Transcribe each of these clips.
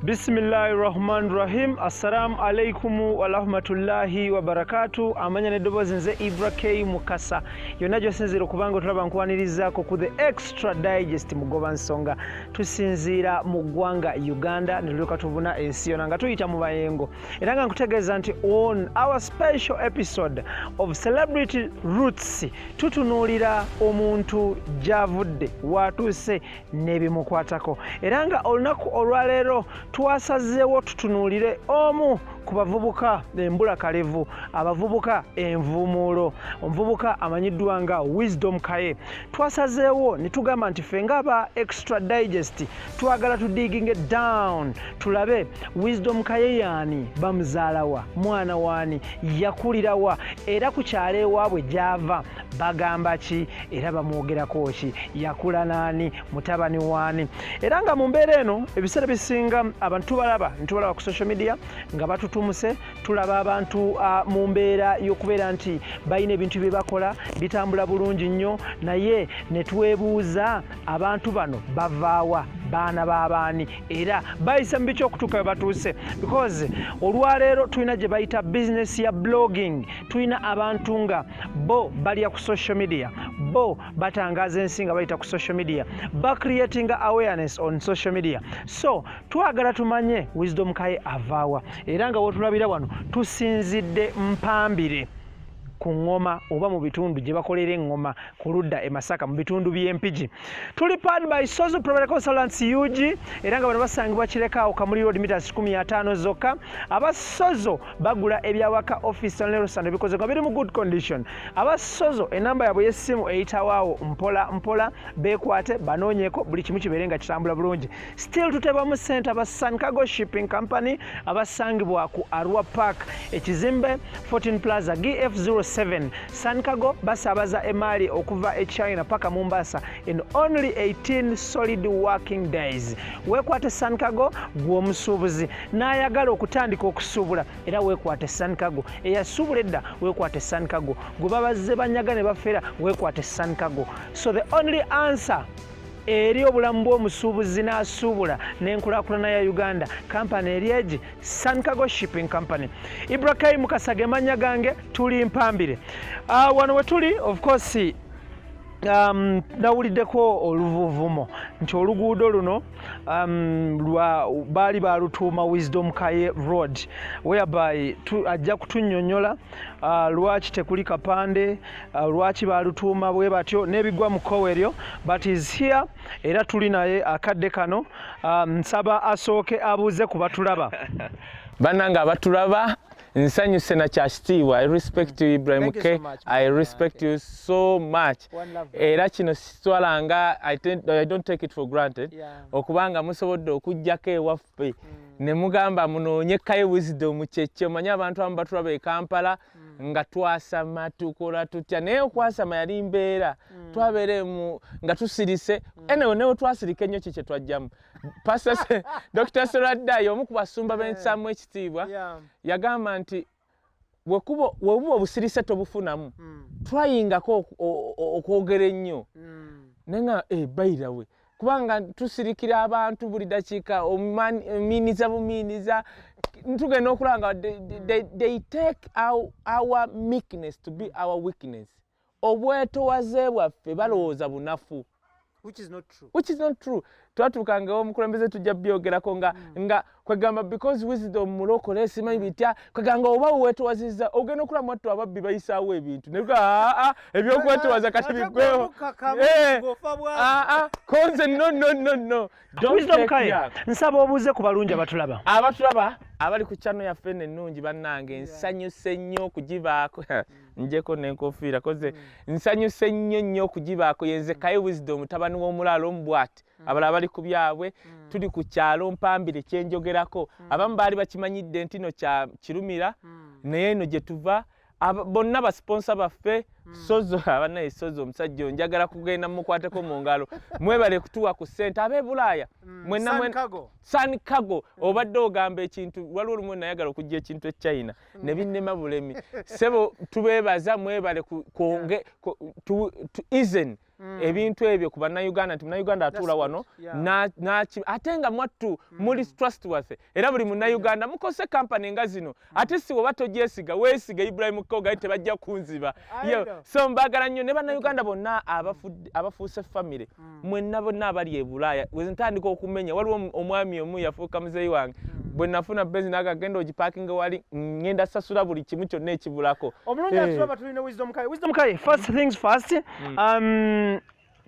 Bismillahi rahman rahim. Assalamu alaikum warahmatullahi wabarakatu. Amanya n'eddoboozi nze Ibra K Mukasa. Yonna gy'osinziira okubanga otulaba, nkwanirizaako ku The Extra Digest Mugoba Nsonga. Tusinziira mu ggwanga Uganda ne tulyoka tubuna ensi yonna nga tuyita mu bayengo, era nga nkutegeeza nti on our special episode of Celebrity Roots tutunuulira omuntu gy'avudde, waatuuse n'ebimukwatako. Era nga olunaku olwaleero twasazeewo tutunuulire omu ku bavubuka embulakalevu, abavubuka envumuulo, omuvubuka amanyiddwa nga Wisdom Kaye. Twasazeewo ne tugamba nti ffe ng'aba Extra Digest twagala tudiginge down, tulabe Wisdom Kaye yaani, bamuzaalawa, mwana waani, yakulirawa, era ku kyalo ewaabwe gy'ava bagamba ki, era bamwogerako ki, yakula naani, mutabani waani. Era nga mu mbeera eno, ebiseera bisinga abantu tubalaba, ntulaba ku social media nga batutumuse, tulaba abantu mu mbeera y'okubeera nti balina ebintu bye bakola bitambula bulungi nnyo, naye ne twebuuza abantu bano bavaawa, baana b'abaani, era bayise mu biki okutuuka we batuuse? Because olwaleero tulina gye bayita bizinesi ya blogging, tulina abantu nga bo balya ku social media, bo batangaza ensi nga bayita ku social media, bacreatinga awareness on social media. So twagala tumanye Wisdom Kaye avaawa. Era nga wotulabira wano, tusinzidde Mpambire ku ŋŋoma oba mu bitundu gye bakolera eŋŋoma ku ludda e Masaka mu bitundu by'Empigi. Tuli powered by Sozo Private Consultants UG, era nga bano basangibwa Kirekaawo, Kamuli Road, meters 15 zokka. Abasozo bagula ebyawaka, office ne bikoze nga biri mu good condition. Abasozo enamba yaabwe y'essimu eyitawaawo mpola mpola, beekwate banoonyeko buli kimu kibeere nga kitambula bulungi. Still tutebamu ssente aba Sancargo Shipping Company abasangibwa ku Arua Park, ekizimbe 14 Plaza, GF07. Sancargo basaabaza emaali okuva e China paka Mombasa in only 18 solid working days. Weekwate Sancargo gw'omusuubuzi n'ayagala okutandika okusuubula, era weekwate Sancargo eyasuubula edda, weekwate Sancargo gwe babazze banyaga ne bafera, weekwate Sancargo. So the only answer eri obulamu bw'omusuubuzi n'asuubula n'enkulaakulana ya Uganda, kampani eri egi Sancargo Shipping Company. Ibrakai Mukasa ge mannya gange. Tuli Mpambire. Wano we tuli, of course, nawuliddeko oluvuvumo nti oluguudo luno lwa baali balutuuma Wisdom Kaye Road, whereby ajja kutunnyonnyola lwaki tekuli kapande, lwaki balutuuma bwe batyo n'ebigwa mu kkowe eryo. But is here, era tuli naye akadde kano. Nsaba asooke abuuze ku batulaba. Bannange abatulaba, nsanyuse na kyakitiibwa. I respect you, Ibrahim. Thank you K so much, I man. respect you so much. One love. Era kino sitwalanga, I don't take it for granted okubanga musobodde okugjako ewaffe ne mugamba munoonye Kaye Wisdom. Kyekyo manyi abantu abamu batulaba e Kampala nga twasama, tukola tutya, naye okwasama yali mbeera twabeere mu nga tusirise. Anyway, newe twasirika ennyo, ki kye twajjamu? Pastor Dr. Seraddayi, omu ku basumba b'ensaamu ekitiibwa, yagamba nti webuba obusirise tobufunamu, twayingako okwogera ennyo. Naye nga bayirawe, kubanga tusirikira abantu buli dakiika, omiiniza bumiiniza, tugenda okulaba nga they take our meekness to be our weakness. Obwetowaze bwaffe balowooza bunafu. Which is not true. Which is not true. Twatuukanga omukulembeze, tujja byogerako, nga kwegamba because Wisdom mulokole, simanyi bitya, kwegamba oba weetowazizza, ogenda okulaba mwattu ababbi bayisaawo ebintu netuga aa ebyokwetowaza kati Ate biggwewo. gwe ng'ofa bwavu. Aa, konze no, no, no, no. Don't Wisdom take Kaye, nsaba obuuze ku balungi abatulaba. Abatulaba abali ku channel yaffe eno ennungi, bannange, nsanyuse nnyo okugibaako. Njeko n'enkofiira koze nsanyuse nnyo nnyo okugibaako. Yenze Kaye Wisdom, mutabani w'omulaalo omu bw'ati. Abalala bali ku byabwe. Tuli ku kyalo Mpambire kyenjogerako. Abamu baali bakimanyidde nti no kya Kirumira, naye eno gye tuva. Bonna basponsor baffe. Sozo abanaye, Sozo omusajja njagala kugenda mukwateko mu ngalo. Mwebale kutuwa ku ssente ab'e Bulaaya mwenna. Sun Cargo. Sun Cargo, obadde ogamba ekintu. Waliwo olumu nayagala okujja ekintu e China ne binnema bulemi. Sebo, tubeebaza, mwebale to easen ebintu ebyo ku Bannayuganda, nti Munnayuganda atuula wano ate nga mwattu muli trustworthy, era buli Munnayuganda mukose kampani nga zino. Ate si woba togyesiga, weesiga Ibrahim Koga, tebajja kunziba. So mbagala nnyo ne Bannayuganda bonna abafuuse famire mwenna bonna abali e Bulaaya. Ntandika okumenya, waliwo omwami omu yafuuka muzeeyi wange. Bwe nafuna benzi naga genda ogipakinga wali, ngenda sasula buli kimu kyonna ekibulako. Omulungi atulaba, tulina Wisdom Kaye. Wisdom Kaye, first things first,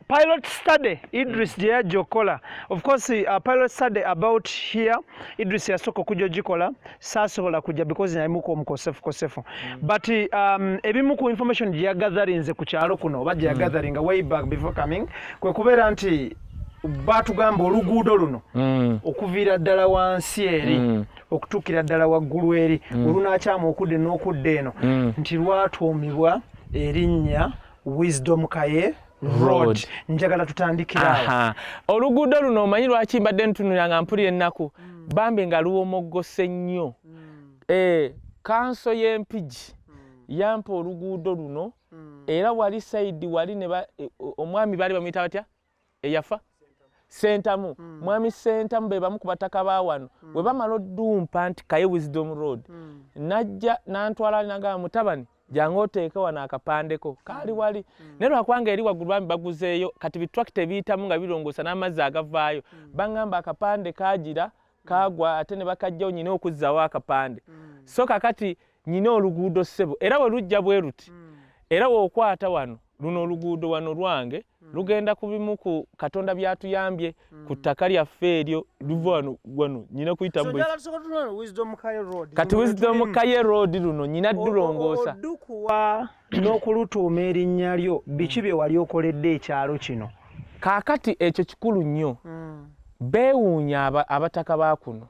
pilot study Idris gye yajja okukola, of course, pilot study about here, Idris yasooka okujja ogikola. Saasobola kujja because nalimuko omukosefu kosefu, but ebimu ku information gye yagatherinze ku kyalo kuno oba gye yagatheringa way back before coming, kwe kubeera nti batugamba oluguudo luno okuviira ddala wansi eri okutuukira ddala waggulu eri olunaakyamu okudda n'okudda eno, nti lwatuumibwa erinnya Wisdom Kaye Road. Njagala tutandikirawo. Oluguudo luno, omanyi lwaki mbadde ntunulira nga mpulira ennaku? Bambi nga luwomoggose nnyo. Kanso y'Empigi yampa oluguudo luno, era wali side wali ne omwami baali bamuyita batya eyafa? Sentamu. Mwami Sentamu be bamu ku bataka ba wano. Bwe bamala oddumpa nti Kaye Wisdom Road, najja nantwala nagamba, "Mutabani, jangu oteeke wano akapandeko." Kaali wali, naye lwakubanga eri waggulu bambi baguzeeyo kati bitrakita ebiyitamu nga birongoosa n'amazzi agavaayo. Baŋŋamba akapande kagira kagwa, ate ne bakajjawo, nyina okuzzaawo akapande. So kakati nyina oluguudo, ssebo, era bwe lujja bwe luti, era w'okwata wano, luno oluguudo wano lwange lugenda ku bimu ku Katonda byatuyambye ku ttaka lyaffe eryo. Luva wano, wano nyina kuyita. Kati Wisdom Kaye Road luno nyina ddulongoosa. Oddukuwa n'okulutuuma erinnya lyo, biki bye wali okoledde ekyalo kino? Kaakati ekyo kikulu nnyo. Beewuunya abataka ba kuno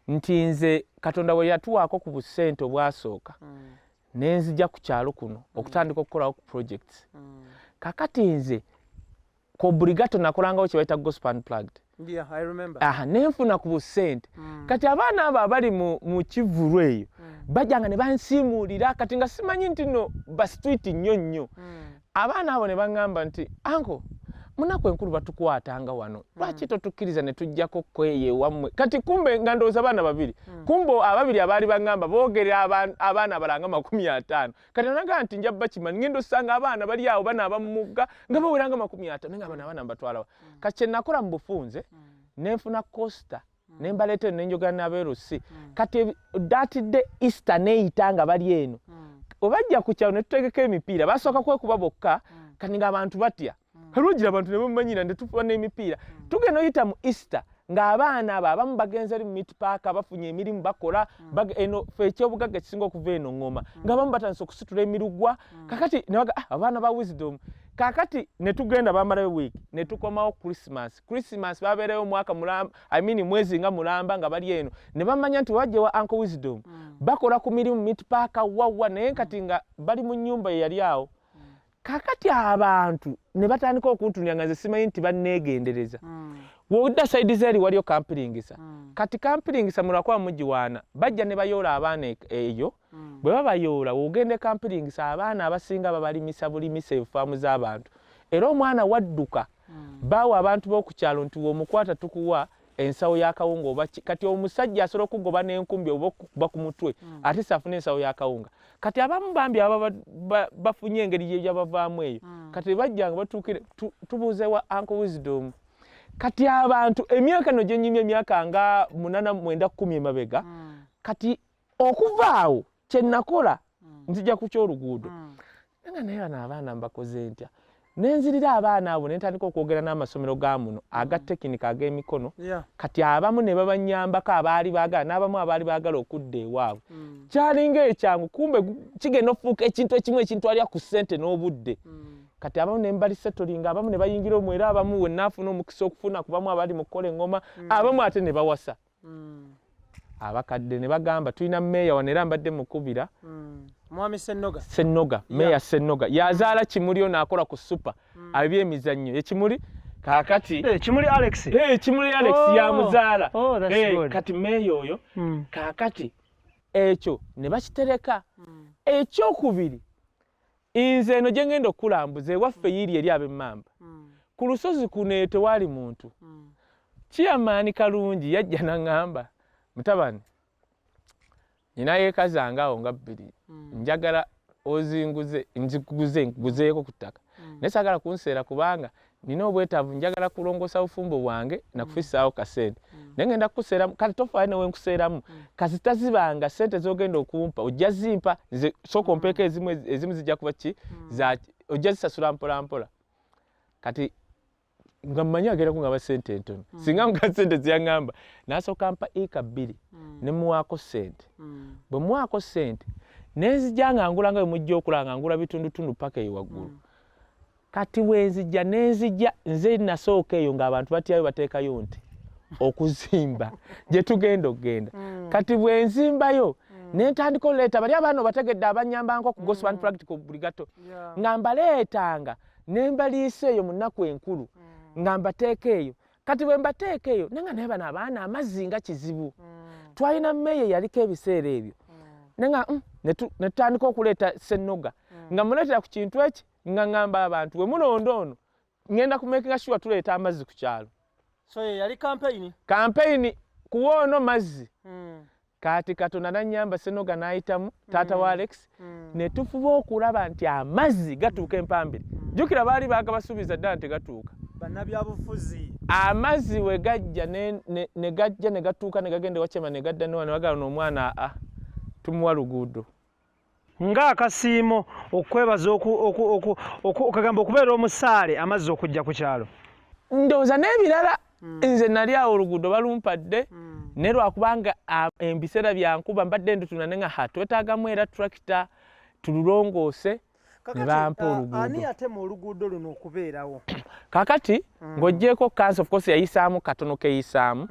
nti nze Katonda bwe yatuwaako ku busente obwasooka, nenzija ku kyalo kuno okutandika okukolawo ku projects. Kakati nze kobrigato nakolangawo kye bayita Gospel Unplugged. Yeah, I remember. Aha, nenfuna ku busente. Kati abaana abo abali mu kivulu eyo bajjanga ne bansiimuulira. Kati nga simanyi nti no ba street nnyo nnyo. Abaana abo ne baŋŋamba nti, "Uncle, munaku enkulu batukwatanga wano, lwaki totukkiriza ne tujjako kweyo ewammwe?" Kati kumbe nga ndowooza abaana babiri, kumbe ababiri abaali baŋŋamba boogera abaana abalanga 50. Kati nagamba nti nja bakima, ngenda osanga abaana bali awo banaaba mu mugga nga bawera nga 50, naye nga abaana mbatwalawa. Kati kye nakola mu bufunze, nenfuna coaster ne mbaleeta eno, nenjogera n'abeerusi. Kati datidde Easter neeyita nga bali eno, obajja ku kyalo ne tutegeka emipiira. Basooka kwekuba bokka, kati ng'abantu batya olwogira, abantu ne bamumanyira, ne tufuba n'emipiira. Tugenda oyita mu Easter ng'abaana abo abamu bagenze eri mu meat park, bafunye emirimu bakola. Eno fe ekyobugagga ekisinga okuva eno ŋŋoma, ng'abamu batandise okusitula emirugwa. Kakati ne baga, "Ah, abaana ba Wisdom." Kakati ne tugenda, bamalayo wiiki, ne tukomawo Christmas. Christmas babeerayo omwaka mulamba, I mean mwezi nga mulamba nga bali eno, ne bamanya nti wajja wa Uncle Wisdom, bakola ku mirimu meat park wawa. Naye kati nga bali mu nnyumba eyali awo. Kakati abantu ne batandika okuntunira nga nze simanyi nti banneegendereza. Wodda side zeeri waliyo kampiringisa. Kati kampiringisa mulwakuba mugiwaana, bajja ne bayoola abaana eyo. Bwe babayoola, wogenda kampiringisa, abaana abasinga babalimisa bulimisa efaamu z'abantu, era omwana wadduka baawa abantu b'oku kyalo nti womukwata tukuwa ensawo y'akawunga oba ki. Kati omusajja asobola okugoba n'enkumbi oba okukuba ku mutwe, ate saafuna ensawo y'akawunga. Kati abamu bambi aba bafunye engeri gyebavaamu eyo. Kati bajjanga batuukire tubuuze wa Uncle Wisdom. Kati abantu emyaka eno gyenyimye, emyaka nga 8, 9, 10 emabega. Kati okuva awo kyenakola, nzija ku kyoluguudo nga naye bano abaana mbakoze ntya? Nenzirira abaana abo, nentandika okwogera n'amasomero ga muno aga tekinika, ag'emikono. Kati abamu ne babanyambako abaali baagala, n'abamu abaali baagala okudda ewaabwe. Kyalinga ekyangu, kumbe kigenda okufuuka ekintu ekimu ekintwalira ku ssente n'obudde. Kati abamu ne mbalisetolinga, abamu ne bayingira omwo, era abamu we naafuna omukisa okufuna ku bamu abali mu kukola eŋŋoma, abamu ate ne bawasa. Abakadde ne bagamba tulina meeya wano, era mbadde mukubira. Mwami Sennoga. Sennoga, meya Sennoga yazaala Kimuli ono akola ku Super abyemizannyo ekimuli kaakati. Eh, Kimuli Alex. Eh, Kimuli Alex. Oh. Yamuzaala. Oh, that's Eh, good. Kati meya oyo, kaakati ekyo ne bakitereka. Ekyokubiri, nze eno gye ngenda okulambuza ewaffe yiiri eri ab'emmamba ku lusozi kuno, eyo tewaali muntu. Chairman Kalungi yajja naŋŋamba, "Mutabani, nina yeeka zange awo nga 2, njagala ozinguze, nziguze, nkuguzeeko ku ttaka, naye saagala kunseera kubanga nina obwetaavu, njagala kulongoosa bufumbo bwange nakufissaawo kasente, naye ngenda kukuseeramu. Kati tofaayo newe nkuseeramu, kasita zibanga sente z'ogenda okumpa ojja zimpa nze. Sooka ompeeko ezimu, ezimu zijja kuba ki za ojja zisasula mpola mpola." Kati nga mmanyi agenda kuŋŋamba sente entono. Singa nga sente ziyaŋŋamba, n'asooka mpa eka 2, ne muwaako sente. Bwe muwaako sente, nenzijja nga ngula nga bwe mujja okulaba nga ngula bitundutundu paka eyo waggulu. Kati wenzijja nenzijja nze nasooka eyo ng'abantu batyayo bateekayo nti okuzimba gye tugenda okugenda. Kati bwenzimbayo nentandika oleeta bali abaana obategedde abanyambanko ku gospel and practical buli gato, nga mbaleetanga ne mbaliisa eyo mu nnaku enkulu, nga mbateeka eyo. Kati bwe mbateeka eyo nenga naye bano abaana amazzi nga kizibu. Twalina meeya yaliko ebiseera ebyo, nenga ne tutandika okuleeta Sennoga, nga muleetera ku kintu eki, nga ŋŋamba abantu bwe mulonda ono ŋŋenda kumakinga sure tuleeta amazzi ku kyalo. So ye yali campaign. Campaign kuwa ono mazzi. Kati Katonda nannyamba, Sennoga n'ayitamu, taata wa Alex, ne tufuba okulaba nti amazzi gatuuka empambiri. Jjukira baali baagabasuubiza ddala nti gatuuka. Bannabyabufuzi. Amazzi we gajja ne gajja ne gatuuka ne gagenda ewakyema ne gadda newa ne bagala n'omwana aa tumuwa luguudo. Ng'akasiimo okwebaza okagamba okubeera omusaale amazzi okujja ku kyalo. Ndowooza n'ebirala, nze nali awo oluguudo balumpadde, naye lwakubanga ebiseera byankuba mbadde ndutuna ne nga ha twetaagamu era tractor tululongoose, ne bampa oluguudo. Ani yatema oluguudo luno okubeerawo? Kakati ng'oggyeko council, of course yayisaamu katono keyisaamu.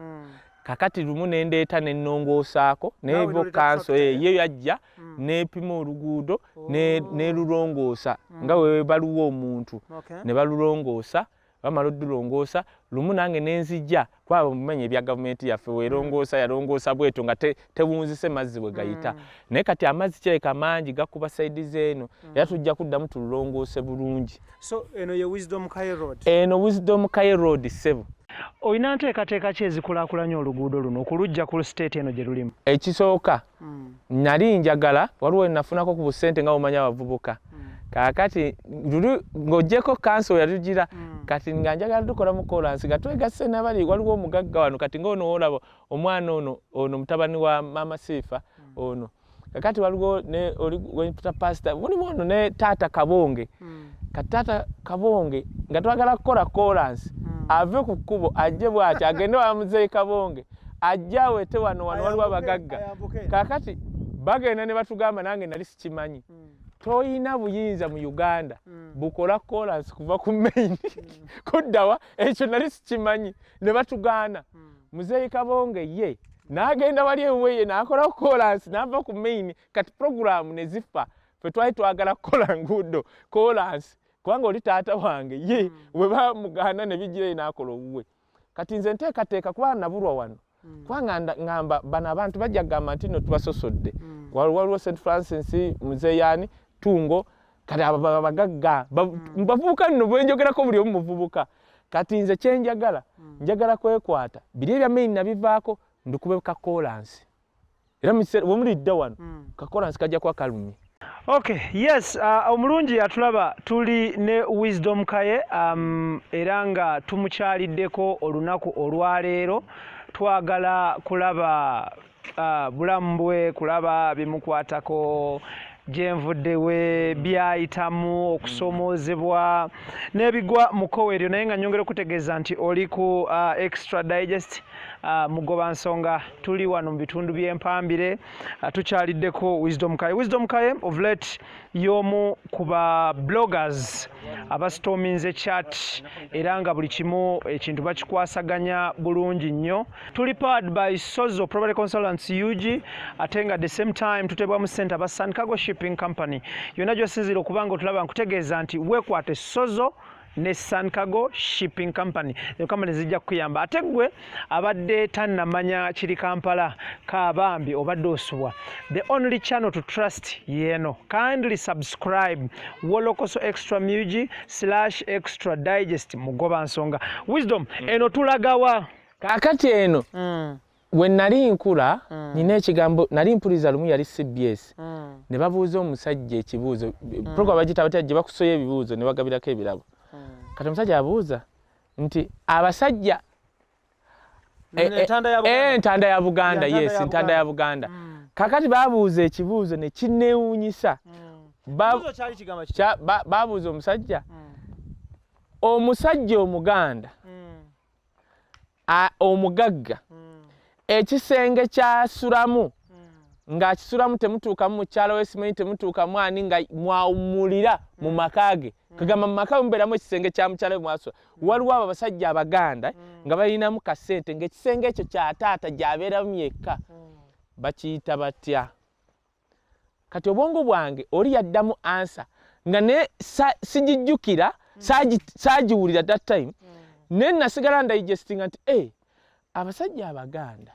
Kakati lumu nendeeta nennongoosaako, naye Naawe bo n'oleeta kanso tractor, ye yajja n'epima oluguudo nelulongoosa nga we baluwa omuntu. Ne balulongoosa, bamala oddulongoosa lumu nange nenzijja kuba mumanya ebya gavumenti yaffe werongoosa yalongoosa bwetyo nga tewunzise mazzi bwe gayita. Naye kati amazzi kirabika mangi gakuba side zeeno, era tujja kuddamu tululongoose bulungi. So eno ye Wisdom Kaye Road? Eno Wisdom Kaye Road, ssebo. Olina nteekateeka ki ezikulaakulanya oluguudo luno okuluggya ku state eno gye lulimu? Ekisooka, nali njagala waliwo nafunako ku busente nga bumanya abavubuka. Kaakati luli ng'oggyeko kanso yalugira, kati nga njagala tukolamu kolansi nga twegasse nabali. Waliwo omugagga wano kati ng'ono olaba omwana ono, ono mutabani wa Maama Siifa ono. Kakati waliwo ne oli wempita pasita mulimu ono ne taata Kabonge. Kati taata Kabonge nga twagala kukola kolansi ave ku kkubo ajje bw'ati agende wa muzeeyi Kabonge, ajje awete wano. Wano waliwo abagagga. Kakati bagenda ne batugamba, nange nali sikimanyi, toyina buyinza mu Uganda bukola kolansi kuva ku main kuddawa. Ekyo nali sikimanyi, ne batugaana. Muzeeyi Kabonge ye n'agenda wali ewuwe n'akola kolansi n'ava ku main. Kati puroguramu ne zifa. Ffe twali twagala kukola nguudo kolansi kubanga oli taata wange ye bwe bamugaana ne bijirayo n'akola owuwe. Kati nze nteekateeka kuba nabulwa wano kubanga ŋŋamba bano abantu bajja kugamba nti nno tubasosodde. Waliwo St Francis, muzeeyaani Tungo. Kati abo abagagga bavubuka nno bwenjogerako buli omu muvubuka. Kati nze kyenjagala, njagala kwekwata biri ebya main nabivaako ndukube kakolansi, era mu kiseera bwe mulidda wano kakolansi kajja kuba kalumye. Okay, yes, omulungi atulaba, tuli ne Wisdom Kaye, era nga tumukyaliddeko olunaku olwaleero. Twagala kulaba bulamu bwe, kulaba bimukwatako, gyenvuddewe, byayitamu, okusomoozebwa n'ebigwa mu kkowe eryo. Naye nga nyongera okutegeeza nti oli ku Extra Digest, mugoba nsonga. Tuli wano mu bitundu by'Empambire, tukyaliddeko Wisdom Kaye. Wisdom Kaye of late y'omu ku ba bloggers. Abasitominze chat era nga buli kimu ekintu bakikwasaganya bulungi nnyo. Tuli powered by Sozo Property Consultants UG, ate nga at the same time tutebwamu ssente aba Sun Cargo Shipping Company. Yonna gy'osinziira okuba nga otulaba, nkutegeeza nti weekwate Sozo ne Sun Cargo Shipping Company. Ezo company zijja kukuyamba. Ate gwe abadde tannamanya kiri Kampala, kaabambi obadde osubwa, the only channel to trust yeeno. Kindly subscribe, Wolokoso Extra Mugi slash Extra Digest, Mugoba Nsonga Wisdom. Eno tulagawa? Kaakati eno we nali nkula, nina ekigambo nali mpuliza lumu, yali CBS, ne babuuza omusajja ekibuuzo. Program bagiyita batya gye bakusoya ebibuuzo ne bagabirako ebirabo? Kati omusajja abuuza nti abasajja Entanda ya Buganda. Entanda ya Buganda. Ya, Ntanda Yes, ya Ntanda ya Buganda. Kakati babuuza ekibuuzo ne kinneewuunyisa. Ekibuuzo kyali kigamba kiti? Babuuza omusajja, omusajja Omuganda omugagga, ekisenge kyasulamu ng'akisulamu temutuukamu mukyala we, simanyi temutuukamu ani, nga mwawummulira mu maka ge. Kagamba mu maka ge mubeeramu ekisenge kya mukyala we mwasula. Waliwo abo abasajja Abaganda nga balinamu kasente, ng'ekisenge ekyo kya taata gy'abeeramu yekka, bakiyita batya? Kati obwongo bwange, oli yaddamu answer nga ne sigijjukira, saagiwulira that time, naye nasigala ndigestinga nti abasajja Abaganda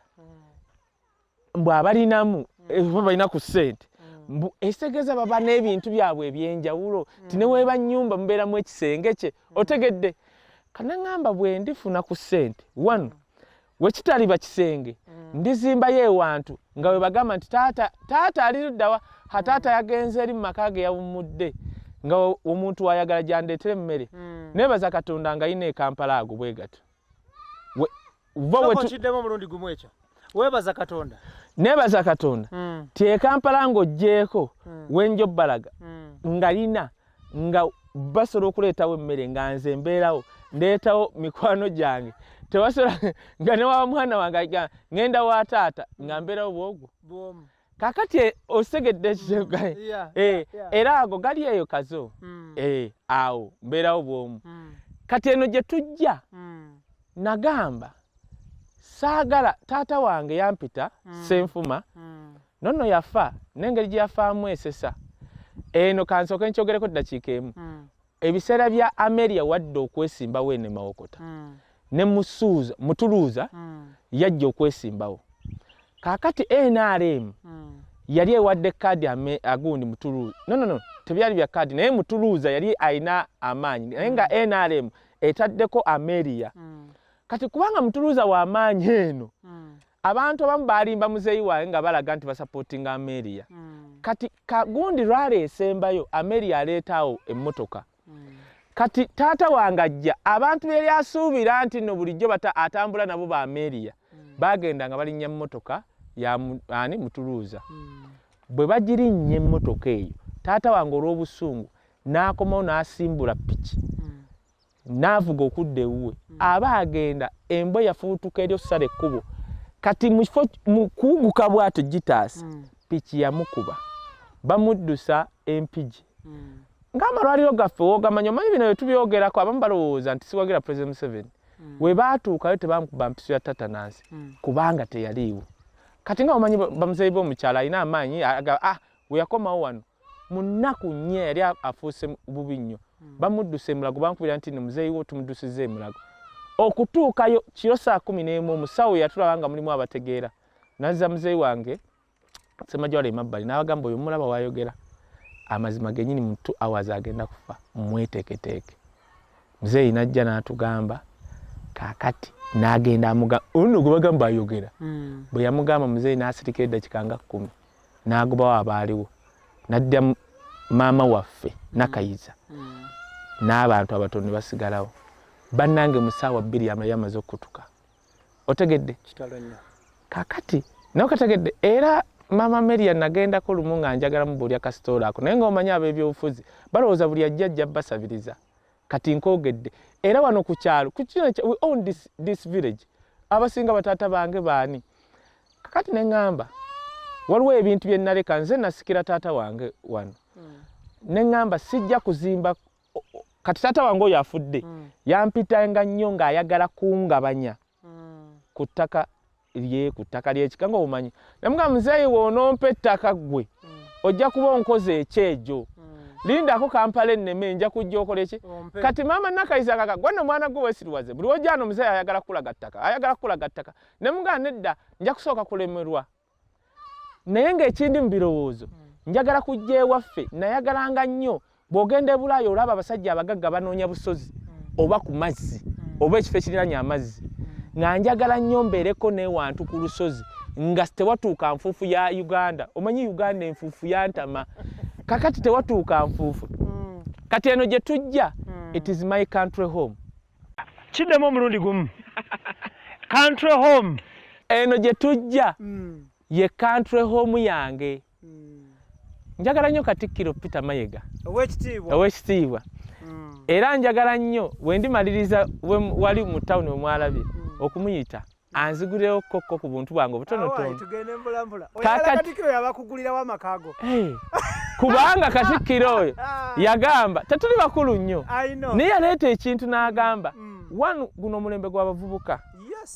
mbu abalinamu oba balina ku ssente, mbu ekitegeeza baba n'ebintu byabwe ebyenjawulo, ti ne weeba nnyumba mubeeramu ekisenge kye. Otegedde? Kanaŋŋamba bwe ndifuna ku ssente wano, wekitaliba kisenge, ndizimbayo ewantu nga we bagamba nti taata, taata ali luddawa? Ha, taata yagenze eri mu maka ge yawummudde, nga omuntu wayagala gyandeetera emmere. Neebaza Katonda nga yina e Kampala ago bwe gato. Sooka okiddemu omulundi gumu ekyo, weebaza Katonda. Neebaza Katonda ti e Kampala ng'oggyeeko wenjo balaga nga lina nga basobola okuleetawo emmere, nga nze mbeerawo ndeetawo mikwano gyange, tebasobola nga newaba mwana wange agamba, ŋŋenda wa taata, nga mbeerawo bwogwo. Bwomu. Kakati osegedde ekitegae? Yeah. Era ago gali eyo Kazo. Awo mbeerawo bwomu. Kati eno gye tujja, nagamba saagala taata wange yampita Senfuma. Nonno yafa n'engeri gye yafaamu esesa. Eno kansooke nkyogereko ddakiika emu. Ebiseera bya Ameria wadde okwesimbawo eno Mawokota, ne Musuuza Mutuluuza yajja okwesimbawo. Kaakati NRM yali ewadde kaadi agundi Mutuluuza. No, no, no, tebyali bya kaadi, naye Mutuluuza yali alina amaanyi, naye nga NRM etaddeko Ameria. Kati kubanga Mutuluuza w'amaanyi eno, abantu abamu balimba muzeeyi wange nga balaga nti basupportinga Ameria. Kati kagundi lwali esembayo, Ameria aleetaawo emmotoka. Kati taata wange ajja, abantu beyali asuubira nti nno bulijjo bata atambula nabo ba Ameria, bagenda nga balinnya mmotoka ya ani, Mutuluuza. Bwe bagirinnya emmotoka eyo, taata wange olw'obusungu n'akomawo n'asimbula piki n'avuga okudda ewuwe. Aba agenda, embwa yafuutuka eri okusala ekkubo. Kati mu kifo mu kuwuguka bw'atyo gitaasa, piki yamukuba, bamuddusa Empigi. Ng'amalwaliro gaffe woogamanyi, omanyi bino bye tubyogerako, abamu balowooza nti siwagira President Museveni. We baatuukayo tebamukuba mpiso ya tetanus kubanga teyaliiwo. Kati nga omanyi bamuzeeyi b'omukyalo alina amaanyi ah, we yakomawo wano mu nnaku 4 yali afuuse bubi nnyo. Bamuddusa Emulago, bankubira nti no muzeeyi wo tumuddusizza Emulago. Okutuukayo kiro saa 11, omusawo yatulaba nga mulimu abategeera, nazza muzeeyi wange Semajwala emabbali n'abagamba, "Oyo mulaba wayogera amazima genyini, mu 2 hours agenda kufa, mweteeketeeke." Muzeeyi najja n'atugamba. Kaakati n'agenda amuga ono gwe bagamba ayogera. Bwe yamugamba, muzeeyi n'asirika eddakiika nga 10, n'agobawo abaaliwo, n'adda maama waffe Nakayiza n'abantu abatono ne basigalawo. Bannange, mu ssaawa 2 yali amaze okukutuka. Otegedde? Kitalo nnyo. Kakati nawe kategedde. Era maama Meria nagendako lumu nga njagala mubuulya kasitoola ako, naye ng'omanyi ab'ebyobufuzi balowooza buli ajja ajja basabiriza. Kati nkoogedde era wano ku kyalo ku kino we own this village, abasinga bataata bange baani. Kakati ne ŋŋamba waliwo ebintu bye naleka nze nasikira taata wange wano, ne ŋŋamba sijja kuzimba. Kati taata wange oyo afudde, yampitanga nnyo ng'ayagala kungabanya ku ttaka lye, ku ttaka ly'ekika. Nga obumanyi, namugamba, "Muzeeyi, w'onompa ettaka ggwe ojja kuba onkoze ekyejo. Lindako Kampala enneme, nja kujja okola eki." Kati maama Nakayiza kaka gwe nno mwana gwe weesiriwaze, buli wojja ano muzeeyi ayagala kukulaga ttaka, ayagala kukulaga ttaka. Ne mugamba, "Nedda, nja kusooka kulemerwa." Naye ng'ekindi mu birowoozo, njagala kujja ewaffe. Nayagalanga nnyo, bw'ogenda e Bulaaya olaba abasajja abagagga banoonya busozi oba ku mazzi oba ekifo ekiriraanye amazzi, nga njagala nnyo mbeereko n'ewantu ku lusozi nga tewatuuka nfuufu ya Uganda. Omanyi Uganda enfuufu yantama, kakati tewatuuka nfuufu. Kati eno gye tujja, it is my country home. Kiddemu omulundi gumu, country home. Eno gye tujja ye country home yange. Njagala nnyo Katikkiro Peter Mayiga. Owekitiibwa. Owekitiibwa. Era njagala nnyo we ndimaliriza wali mu tawuni wemwalabye okumuyita anzigulirewo kokko ku buntu bwange obutonotono. Tugende mpolampola. Oyagala Katikkiro yabakugulirawo amaka go? Hey, kubanga Katikkiro oyo yagamba tetuli bakulu nnyo, I know. naye yaleeta ekintu n'agamba, wano guno omulembe gw'abavubuka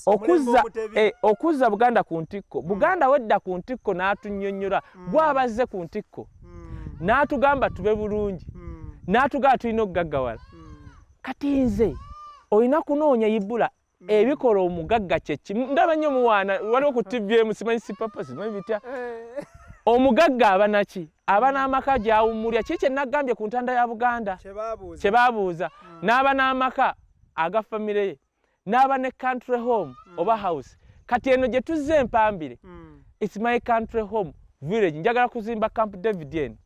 okuzza Omulembe Omutebi. Okuzza Buganda ku ntikko. Buganda wedda ku ntikko, n'atunnyonnyola gwabazze ku ntikko, n'atugamba tube bulungi, n'atugamba tulina okugaggawala. Kati nze olina kunoonya ibula ebikola omugagga kyekimu. Ndaba nnyo muwaana waliwo ku TV emu, simanyi sipapa, simanyi bitya. Omugagga aba naki? Aba n'amaka gyawummulya. Kiki kye nagambye ku ntanda ya Buganda? Kyebabuuza. Kye babuuza. N'aba n'amaka aga famire ye, n'aba ne country home oba house. Kati eno gye tuzze empambire, it's my country home village. Njagala kuzimba Camp David eno.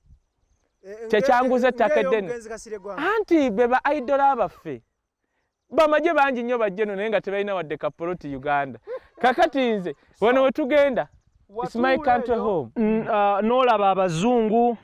Kyekyanguza ettaka eddene. Ng'ey'omugenzi Kasirye Gwanga. Anti be ba idol abaffe. Bamagye bangi nnyo bajja eno naye nga tebalina wadde kapoloti Uganda. Kakati nze wano we tugenda, it's my country home. N'olaba abazungu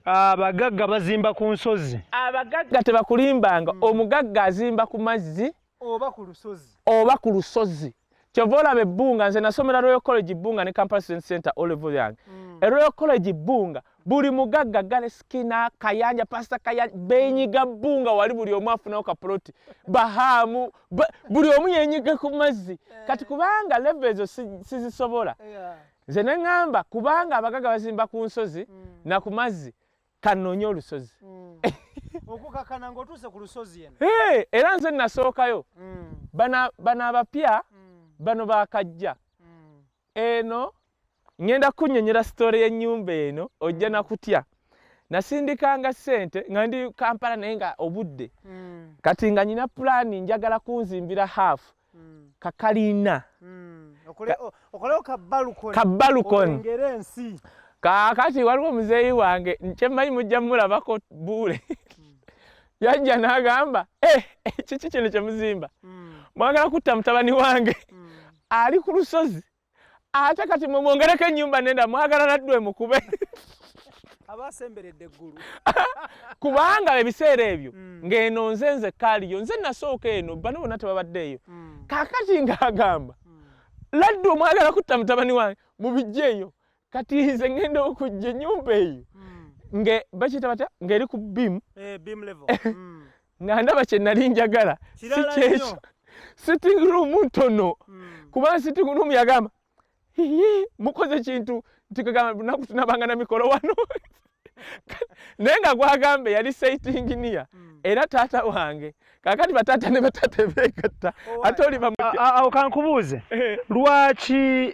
abagagga bazimba ku nsozi. Abagagga tebakulimbanga, omugagga azimba ku mazzi oba ku lusozi. Oba ku lusozi. Kyova olaba ebbunga, nze nasomera Royal College Bbunga ne Kampala Student Center O level yange. E Royal College Bbunga buli mugagga, Gale Skina, Kayanja, Pastor Kayanja, benyiga Bbunga wali, buli omu afunawo kapoloti, bahaamu buli omu yenyiga ku mazzi. Kati kubanga level ezo sizisobola, nze ne ŋŋamba kubanga abagagga bazimba ku nsozi na ku mazzi, kanoonye olusozi. Okukakana ng'otuuse ku lusozi eno. Hey, era nze nasookayo. Bano abapya bano bakajja eno. Ŋŋenda kunnyonnyola story y'ennyumba eno, ojja nakutya. Nasindikanga ssente nga ndi Kampala, naye nga obudde kati nga nyina pulaani, njagala kunzimbira half kakalina. Okolewo ka balcony. Ka balcony. Olengere ensi. Kaakati waliwo muzeeyi wange kyemmanyi mujja mulabako buule, yajja n'agamba, "Eh, kiki kino kye muzimba? Mwagala kutta mutabani wange ali ku lusozi, ate kati mwe mwongereko ennyumba nenda mwagala naddwe emukube." Abasemberedde eggulu. Kubanga ebiseera ebyo ng'eno nze nze kaaliyo, nze nasooka eno, bano bonna tebabaddeeyo. Kaakati ng'agamba, "Laddu omwagala kutta mutabani wange, mubijjeeyo." Kati nze ngenda okujja ennyumba eyo nge bakiyita batya, ng'eri ku beam. Eh, beam level. Nga ndaba kye nali njagala si Kirala kyekyo. nnyo. Sitting room ntono, kuba sitting room yagamba, "Hihi, mukoze kintu nti kagamba lunaku tunabanga na mikolo wano." Naye nga gwagambe yali site engineer era taata wange. Kakati bataata ne bataata beegatta, ate oli bamutya. Awo kankubuuze, lwaki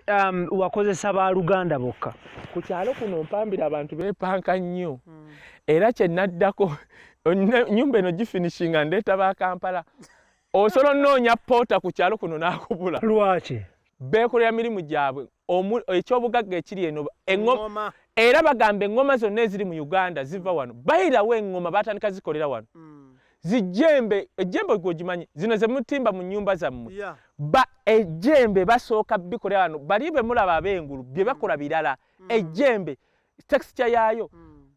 wakozesa baluganda bokka? Ku kyalo kuno mpambira abantu beepanka nnyo, era kye naddako nyumba eno gifinishinga ndeeta ba Kampala. Osobola onoonya porter ku kyalo kuno n'akubula. Lwaki? Beekolera mirimu gyabwe. Ekyobugagga ekiri eno Ngoma. Era bagamba eŋŋoma zonna eziri mu Uganda ziva wano. Bayirawo eŋŋoma batandika zikolera wano, zijjembe, ejjembe gweogimanyi, zino ze mutimba mu nnyumba zammwe. Ba ejjembe basooka bikolera wano. Bali be mulaba ab'engulu bye bakola birala. Ejjembe texture yaayo,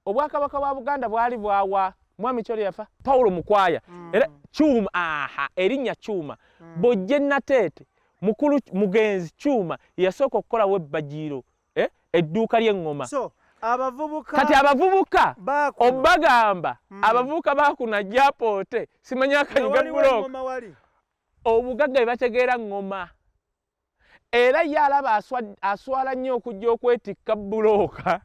obwakabaka bwa Buganda bwali bwawa mwami kyoli yafa, Paulo Mukwaya, era Kyuma, aha erinnya Kyuma. Bw'ojja Nateete, mukulu mugenzi Kyuma yasooka okukolawo ebbagiiro, eh, edduuka ly'eŋŋoma. So Abavubuka Kati abavubuka bakuno. Obagamba abavubuka bakuno ajja apoote, simanyi akanyiga Waliwo bulooka. engoma wali. Obugagga bwe bategeera ŋŋoma, era ye alaba aswala nnyo okujja okwetikka bulooka.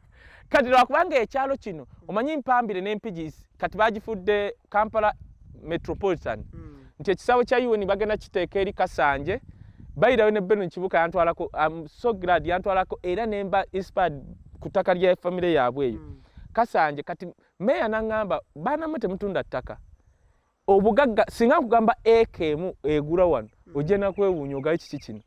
Kati lwakubanga ekyalo kino omanyi Mpambire n'Empigi kati bagifudde Kampala Metropolitan, nti ekisaawe kya UN bagenda kiteeka eri Kasanje. Bayirayo ne Benon Kibuka yantwalako. I'm so glad yantwalako, era nemba inspired ku ttaka lya famire yaabwe eyo Kasanje. Kati meeya naŋŋamba, "Baanammwe temutunda ttaka." Obugagga singa nkugamba eka emu egula wano, ojja nakwewuunya ogayo kiki kino,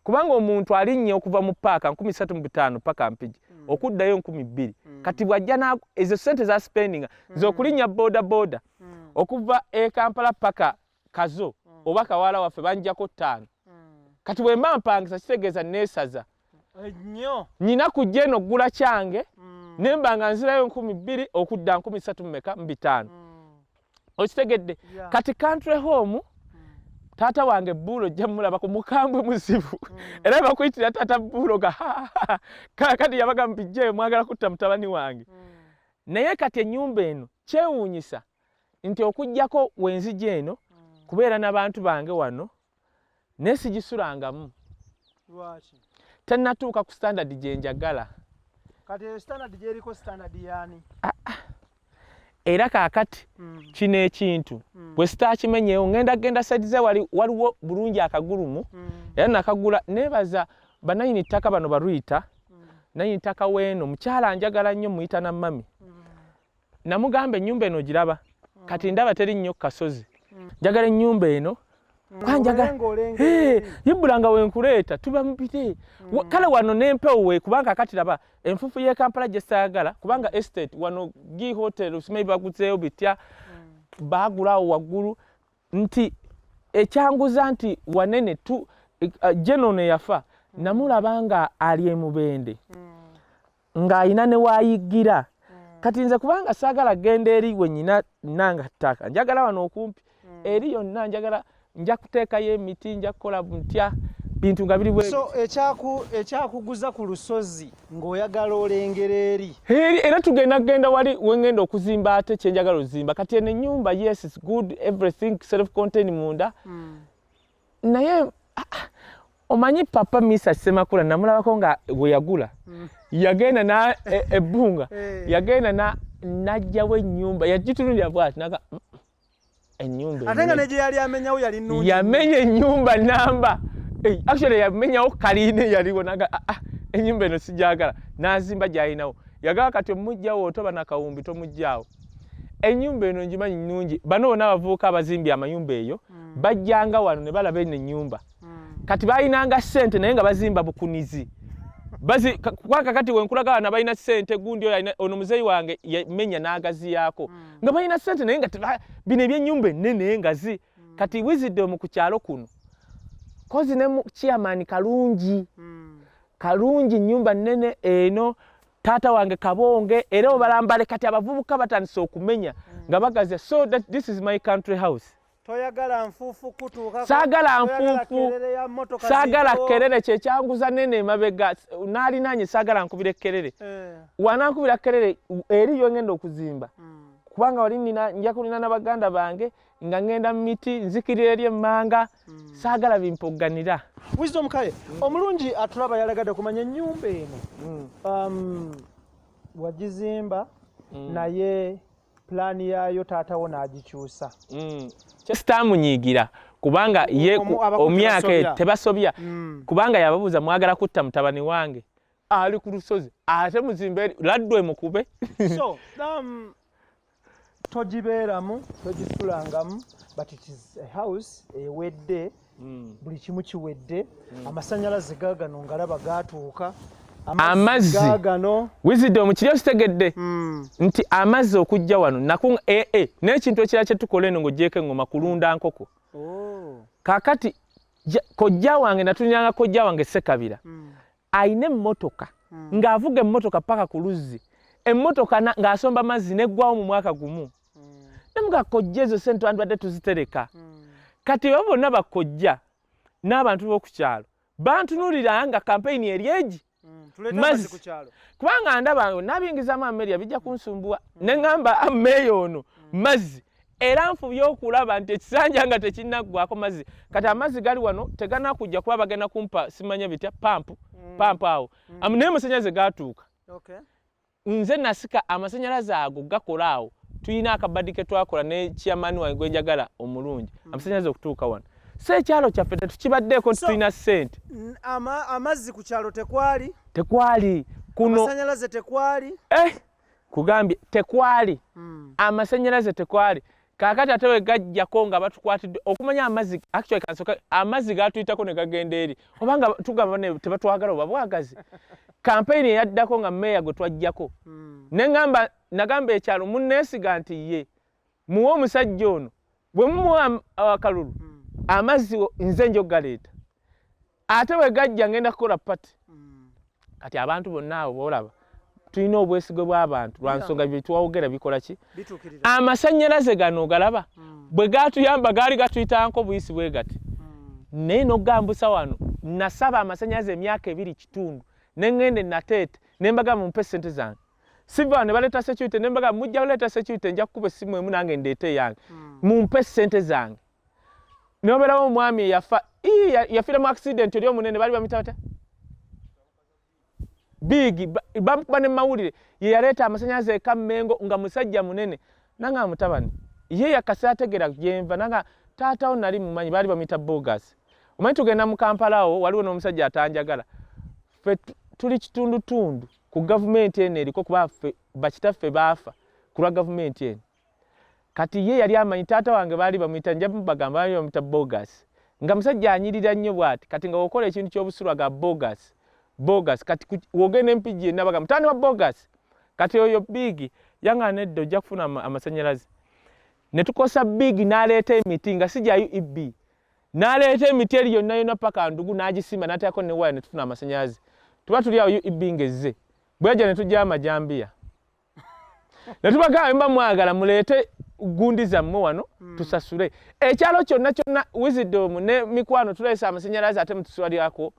kubanga omuntu alinnya okuva mu paaka 3500 paka Mpigi, okuddayo 2000. Kati bw'ajja ezo sente za spendinga nze okulinnya boda boda okuva e Kampala paka Kazo oba Kawaala waffe banjjako 5. Kati bwe mba mpangisa, kitegeeza neesaza ennyo. Nyina kujja eno ggula kyange, nemba nga nzirayo 2000, okudda 3000 mumeka mu 500. Okitegedde? Yeah. Kati country home, taata wange Buulo ojja mulabako, mukambwe muzibu, era bakuyitira taata Buulo ga kati yabaga mpijjeeyo, mwagala kutta mutabani wange. Naye kati ennyumba eno kyewuunyisa nti okugjako wenzija eno kubeera n'abantu bange wano, naye sigisulangamu. Lwaki? Tennatuuka ku standard gye njagala. Kati eyo standard gyeriko, standard yaani? Era kaakati kino ekintu bwe sitaakimenyeewo, ngenda genda side ze wali waliwo bulungi akagulumu, era nakagula neebaza bannanyini ttaka bano baluyita nanyini ttaka weeno, mukyala njagala nnyo, muyita na mami. Namugamba, "Ennyumba eno ogiraba? Kati ndaba teri nnyo ku kasozi, njagala ennyumba eno kuba njagala Obeere ng'olengera eri. Yibbula nga wenkuleeta tuba mubire. Kale wano n'empewo we, kubanga kati laba enfuufu y'e Kampala gye saagala, kubanga estate wano gi hotel simanyi baguzeeyo bitya, baagula awo waggulu nti ekyanguza nti wanene tu Genono eyafa namulaba nga ali emubende ng'ayina ne waayiggira. Kati nze kubanga saagala genda eri wenyina nanga ttaka, njagala wano okumpi eri yonna, njagala nja kuteekayo emiti, nja kukola ntya bintu nga biri bwe So ekyakuguza ku lusozi ng'oyagala olengera eri. Eri, era tugenda genda wali wengenda okuzimba, ate kyenjagala ozimba. Kati eno ennyumba, yes, it's good, everything self contained munda, naye omanyi papa Misa Semakula namulabako nga bwe yagula yagenda na ebbunga yagenda na najjawo ennyumba, yagitunulira bwati naga, ennyumba Ate nga ennene." ne gye yali amenyawo yali nnungi. Yamenya ennyumba namba. Actually yamenyawo kaliina eyaliwo, naga, "Ah, ah, ennyumba eno sijagala," n'azimba gy'alinawo. Yagala kati omugjawo otoba nakawumbi tomugjawo. Ennyumba eno ngimanyi nnungi. Bano bonna abavubuka abazimbye amayumba eyo bajjanga wano ne balaba eno ennyumba. Kati balinanga ssente naye nga bazimba bukunizi. Kubanga kati wenkulaga wano balina ssente, gundi oyo ono muzeeyi wange yamenya n'agaziyaako nga balina ssente, naye nga bino ebyennyumba ennene ngazi. Kati Wisdom ku kyalo kuno kozi ne chairman Kalungi, Kalungi nnyumba nnene eno, taata wange Kabonge era obalambale. Kati abavubuka batandise okumenya nga bagazya. So that this is my country house. Toyagala nfuufu kutuukako. Saagala Toyagala nfuufu. kerere ya mmotoka Saagala ziyitawo. kerere, kyekyanguza nene emabega naalinanye, saagala nkubira kerere. Wanankubira kerere eri yo ngenda okuzimba, kubanga wali nina nja kulina n'abaganda bange nga ngenda mu miti, nzikirira eri emmanga, saagala bimpogganira. Wisdom Kaye omulungi atulaba yalagadde kumanya ennyumba eno wagizimba, naye pulaani yaayo taatawo n'agikyusa. Kyesitaamunyiigira kubanga ye Abakulu omyaka eyo tebasobya. Tebasobya, kubanga yababuuza, "Mwagala kutta mutabani wange ali ku lusozi, ate muzimbe eri laddwe mukube." So togibeeramu, togisulangamu, but it is a house ewedde, buli kimu kiwedde, amasanyalaze gaagano ngalaba gaatuuka. Amazzi. Gaagano. Wisdom kiri okitegedde nti amazzi okujja wano naku ee n'ekintu ekirala kyetukola eno ng'ogyeko eŋŋoma kulunda nkoko. Oh. Kaakati kojja wange natunyanga, kojja wange Sekabira ayina emmotoka ng'avuga emmotoka paka ku luzzi, emmotoka ng'asomba mazzi neggwawo mu mwaka gumu. Nemuga, "Kojja, ezo sente twandibadde tuzitereka." Kati abo bonna bakojja n'abantu b'oku kyalo bantunuulira nga kampeyini eri egi. Mazzi kubanga ndaba nabingizamu ameria bijja kunsumbuwa ne ŋŋamba meeya ono mazzi era nfubye okulaba nti ekisanja nga tekinnaggwako mazzi. Kati amazzi gali wano teganakujja kuba bagenda kumpa simanya bitya pampu pampu awo naye amasanyalaze gatuuka. Nze nasika amasanyalaze ago gakola awo, tulina akabadi ke twakola ne chairman wange gwe njagala omulungi, amasanyalaze okutuuka wano. So ekyalo kyaffe tetukibaddeeko nti tulina ssente. Amazzi ku kyalo tekwali, tekwali kuno, amasanyalaze tekwali, kugambye tekwali, amasanyalaze tekwali. Kaakati ate we gajjako nga batukwatidde okumanya amazzi, actually kansoka amazzi gatuyitako ne gagenda eri, obanga tugamba tebatwagala oba bwagazi. Kampeyini eyaddako nga meeya gwe twajjako, ne ŋŋamba, nagamba ekyalo munneesiga nti ye muwe omusajja ono, bwe mumuwa akalulu amazzi nze nja okugaleeta, ate bwe gajja ngenda kukola party. Kati abantu bonna abo boolaba tulina obwesige bw'abantu lwa nsonga bye twawogera bikola ki, amasannyalaze gano ogalaba bwe gatuyamba gaali gatuyitanko buyisi bwe gati, naye n'okugambusa wano nasaba amasannyalaze emyaka 2.5 ne ŋŋenda enateete ne mbagamba mumpe ssente zange. Siva ne baleeta security ne mbagamba mujja kuleeta security, nja kukuba essimu emu nange ndeete eyange, mumpe ssente zange. Ne wabeerawo omwami eyafa, yafiira mu accident oli omunene, baali bamuyita batya, Big, bamukuba ne mawulire, ye yaleeta amasannyalaze e Kammengo nga musajja munene. Nanga mutabani ye yakasi ategera gyenva, nanga taatawo nali mumanyi, baali bamuyita Bogas. Omanyi tugenda mu Kampala awo waliwo n'omusajja atanjagala, ffe tuli kitundutundu ku gavumenti eno eriko, kuba ffe bakitaffe baafa ku lwa gavumenti eno. Kati ye yali amanyi taata wange baali bamuyita, nja mubagamba, baali bamuyita Bogas, nga musajja anyirira nnyo bw'ati. Kati nga wokola ekintu ky'obusulwa ga Bogas, Bogas. Kati wogenda Empigi yenna bagamba mutani wa Bogas. Kati oyo Big yanga nedda ojja kufuna amasannyalaze. Ne tukosa Big n'aleeta emiti nga si gya UEB, n'aleeta emiti eri yonna yonna paka Ndugu n'agisimba n'ateekako ne waya ne tufuna amasannyalaze. Tuba tuli awo UEB ng'ezze bwejja ne tujja amajambiya ne tubagamba mba mwagala muleete gundi zammwe wano tusasule ekyalo kyonna kyonna. Wisdom ne mikwano tuleese amasannyalaze ate mutuswalyako.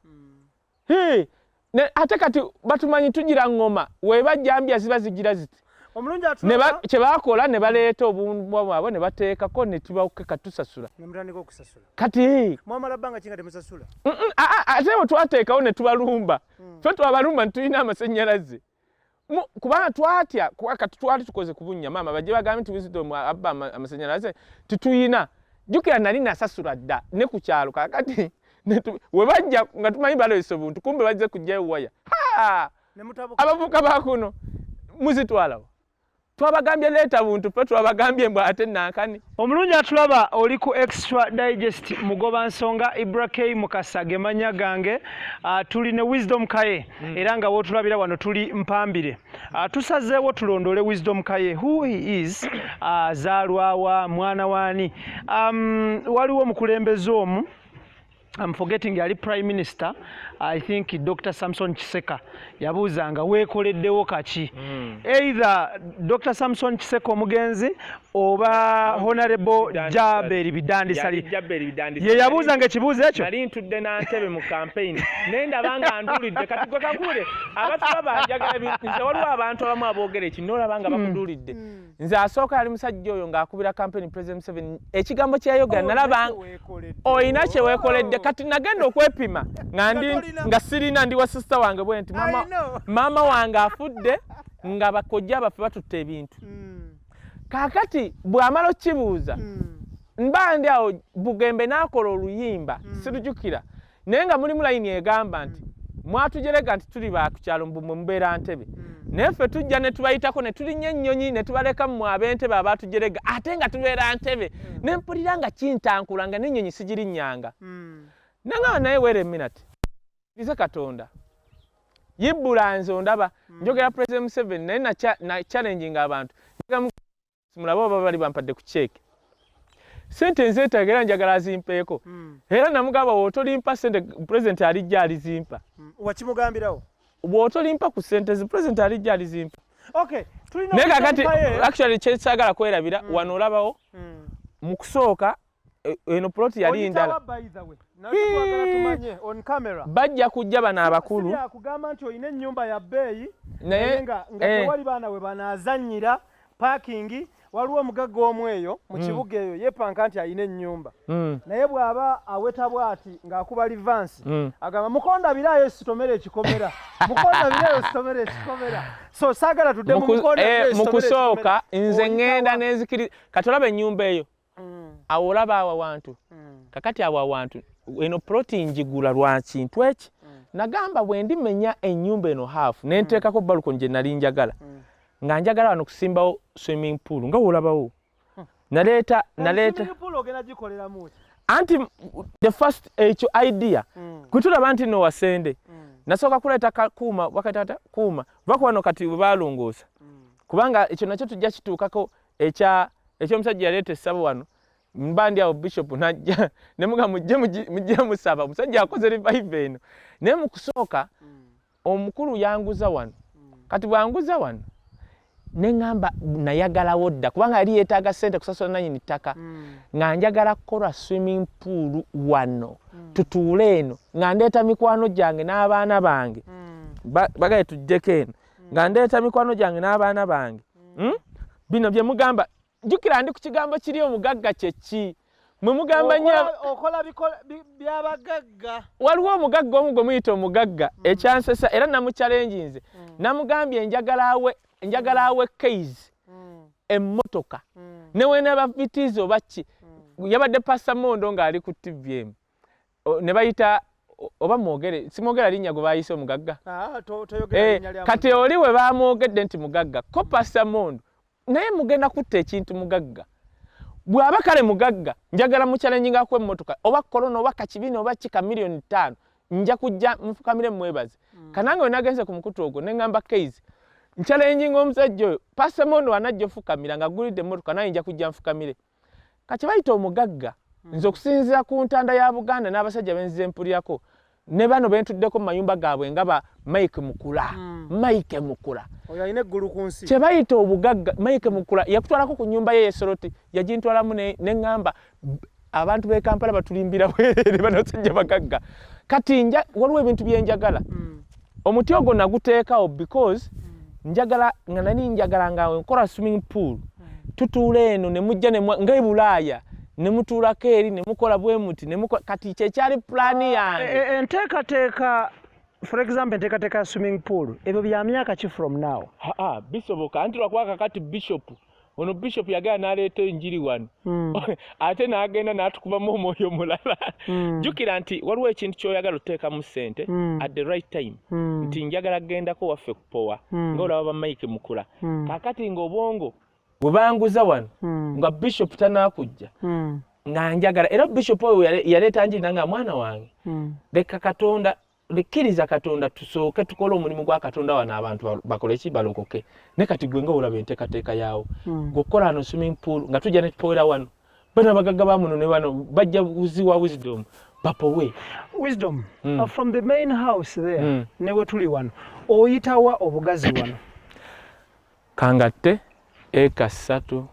Ate kati batumanyi tugira ŋŋoma, weba jambya ziba zigira ziti. Omulungi atulaba kye baakola ne baleeta obumbwa bwabwe ne bateekako ne tubakeka tusasula. Ne mutandika okusasula. Kati mwamala bbanga ki nga temusasula? Ate bwe twateekawo ne tubalumba, ffe twabalumba nti tulina amasannyalaze, kubanga twatya, kuba kati twali tukoze ku bunnya maama bajje bagambe nti Wisdom abba amasannyalaze tituyina. Jjukira nali nasasula dda ne ku kyalo. Kaakati we bajja nga tumanyi baleese obuntu, kumbe bazze kuggyayo waya. Ne mutabuka. Abavubuka bakuno muzitwalawo, twabagambye leeta buntu, ffe twabagambye mbw ate nankani. Omulungi atulaba oli ku Extra Digest, mugoba nsonga Ibra K Mukasa ge mannya gange. Tuli ne Wisdom Kaye era nga wootulabira wano tuli Mpambire. Tusazeewo tulondole Wisdom Kaye, who he is, azaalwawa, mwana waani. Waliwo omukulembeze omu, I'm forgetting, yali prime minister, I think Dr. Samson Kiseka, yabuuzanga weekoleddewo kaki. Either Dr. Samson Kiseka omugenzi oba Honorable Jaberi Bidandi Sali ye yabuuzanga ekibuuzo ekyo. Nali ntudde nantebe mu campaign naye ndaba nga ndulidde. Kati gwe kankule abatulaba banjagala nze waliwo abantu abamu aboogera eki nolaba nga bakudulidde. Nze asooka yali musajja oyo ng'akubira campaign President Museveni, ekigambo kyeyayogera nalaba olina kye weekoledde. Kati nagenda okwepima nga ndi nga sirina, ndi wa sister wange bwe nti mama, maama wange afudde nga bakojja baffe batutte ebintu. Kaakati bw'amala okukibuuza mba ndi awo Bugembe n'akola oluyimba, sirujukira naye nga mulimu layini egamba nti mwatujerega nti tuli bakukyalo mbu mwe mubeera Ntebe, naye ffe tujja ne tubayitako ne tulinnya ennyonyi ne tubaleka mmwe ab'Entebe abaatujerega ate nga tubeera Ntebe. Ne mpulira nga kintankula nga n'ennyonyi sigirinnyanga. Nangamba naye wait a minute, nze Katonda yibbula nze ondaba njogera President Museveni naye na challenging abantu mulabe oba bali bampadde ku cheque, sente nzeetaaga era njagala azimpeeko. Era namugamba bw'otolimpa sente president alijja alizimpa. Wakimugambirawo? Bw'otolimpa ku sente zi president alijja alizimpa. Okay, tulina Naye kakati Kaye. Actually kyesaagala kwerabira, wano olabawo mu kusooka Eno plot yali ndala. Oyitawa, by the way? Naye twagala tumanye on camera. Bajja kujja bano abakulu. Si byakugamba nti olina ennyumba ya bbeeyi, naye naye nga tewali baana we banaazannyira, parking. Waliwo omugagga omu eyo mu kibuga eyo yeepanka nti alina ennyumba, naye bw'aba aweta bw'ati ng'akuba reverse, agamba, "Mukondabirayo sitomera ekikomera, mukondabirayo sitomera ekikomera." So saagala tudde mu mukondabirayo mu sitomera kusooka ekikomera. Nze Oyitawa? ŋŋenda nenzikiri. Kati olaba ennyumba eyo awo, olaba awo awantu. Kakati awo awantu eno ploti njigula lwa kintu eki? Nagamba bwe ndimenya ennyumba eno half, nenteekako balcony gye nali njagala, nga njagala wano kusimbawo swimming pool nga wolabawo. Naleeta Swimming pool ogenda gikoleramu ki? Anti the first ekyo idea kwe tulaba nti no wasende, nasooka kuleeta kakuuma wakatata kuuma vaku wano. Kati bwe balongoosa, kubanga ekyo nakyo tujja kituukako, ekya ekyomusajja yaleeta essabo wano. Mba ndi awo, bishop najja nemuga, "Mujje, mujje musaba." Omusajja akoze revive eno. Naye mu kusooka omukulu yanguza wano. Kati bwanguza wano, neŋŋamba nayagalawo dda, kubanga yali yeetaaga ssente kusasula nanyini ttaka, nga njagala kukola swimming pool wano, tutuule eno nga ndeeta mikwano gyange n'abaana bange. Bagaye tujjeko eno nga ndeeta mikwano gyange n'abaana bange. Bino bye mugamba, jjukira ndi ku kigambo kiri omugagga kyeki mwe mugamba nnyo. Okola byabagagga. Waliwo omugagga omu gwe muyita omugagga, ekyansesa era namuchallenginze, namugambye njagala awe keys emmotoka newenaba Vitz oba ki. Yabadde Pastor Mondo ng'ali ku TV emu, ne bayita oba mwogere simwogera linnya gwe bayise omugagga. Ah, toyogera linnya lya Kati muntu. Oli we bamwogedde nti mugagga ko Pastor Mondo, naye mugenda kutta ekintu. Mugagga bw'aba kale mugagga, njagala muchallengingaku emmotoka oba Corona oba kakibina oba kika 5 million, nja kujja nfukamire mwebaze. Kanange we nagenze ku mukutu ogwo ne ŋŋamba keys nchallenginga omusajja oyo Pastor Mondo anajja ofukamira nga agulidde emmotoka, naye nja kujja nfukamire. Kati bayita omugagga, nze okusinziira ku ntanda ya Buganda n'abasajja benzize mpulirako ne bano bentuddeko mu mayumba gaabwe nga ba Mike Mukula. Mike Mukula Oyo alina eggulu ku nsi. Kye bayita obugagga, Mike Mukula yakutwalako ku nyumba ye yesoroti, yagintwalamu ne ŋŋamba abantu b'e Kampala batulimbira bwereere, bano basajja bagagga. Kati nja waliwo ebintu byenjagala. Omuti ogwo naguteekawo because njagala nga nali njagala nga nkola swimming pool, tutuula eno ne mujja nga e Bulaaya ne mutuulako eri ne mukola bwe muti ne mukola. Kati kyekyali pulaani yange. Enteekateeka, for example enteekateeka ya swimming pool, ebyo bya myaka ki from now? Aa, bisoboka anti lwakuba kakati bishop ono, bishop yagenda n'aleeta enjiri wano, ate n'agenda n'atukubamu omwoyo omulala. Jjukira nti waliwo ekintu ky'oyagala oteekamu ssente at the right time, nti njagala kugendako waffe kupowa ng'olaba ba Mike Mukula. Kaakati ng'obwongo bwe banguza wano nga bishop tanaakujja, nga njagala era bishop oyo yaleeta njiri nanga, "Mwana wange, leka Katonda, lekkiriza Katonda, tusooke tukole omulimu gwa Katonda wano, abantu bakole ki, balokoke." Ne kati gwe nga olaba enteekateeka yaawo, gweokukola wano swimming pool nga tujja ne tupowera wano, bano abagagga ba muno ne bano bajja kuziwa Wisdom bapowe. Wisdom, from the main house there, ne we tuli wano, oyitawa obugazi wano? Kangatte eka 3,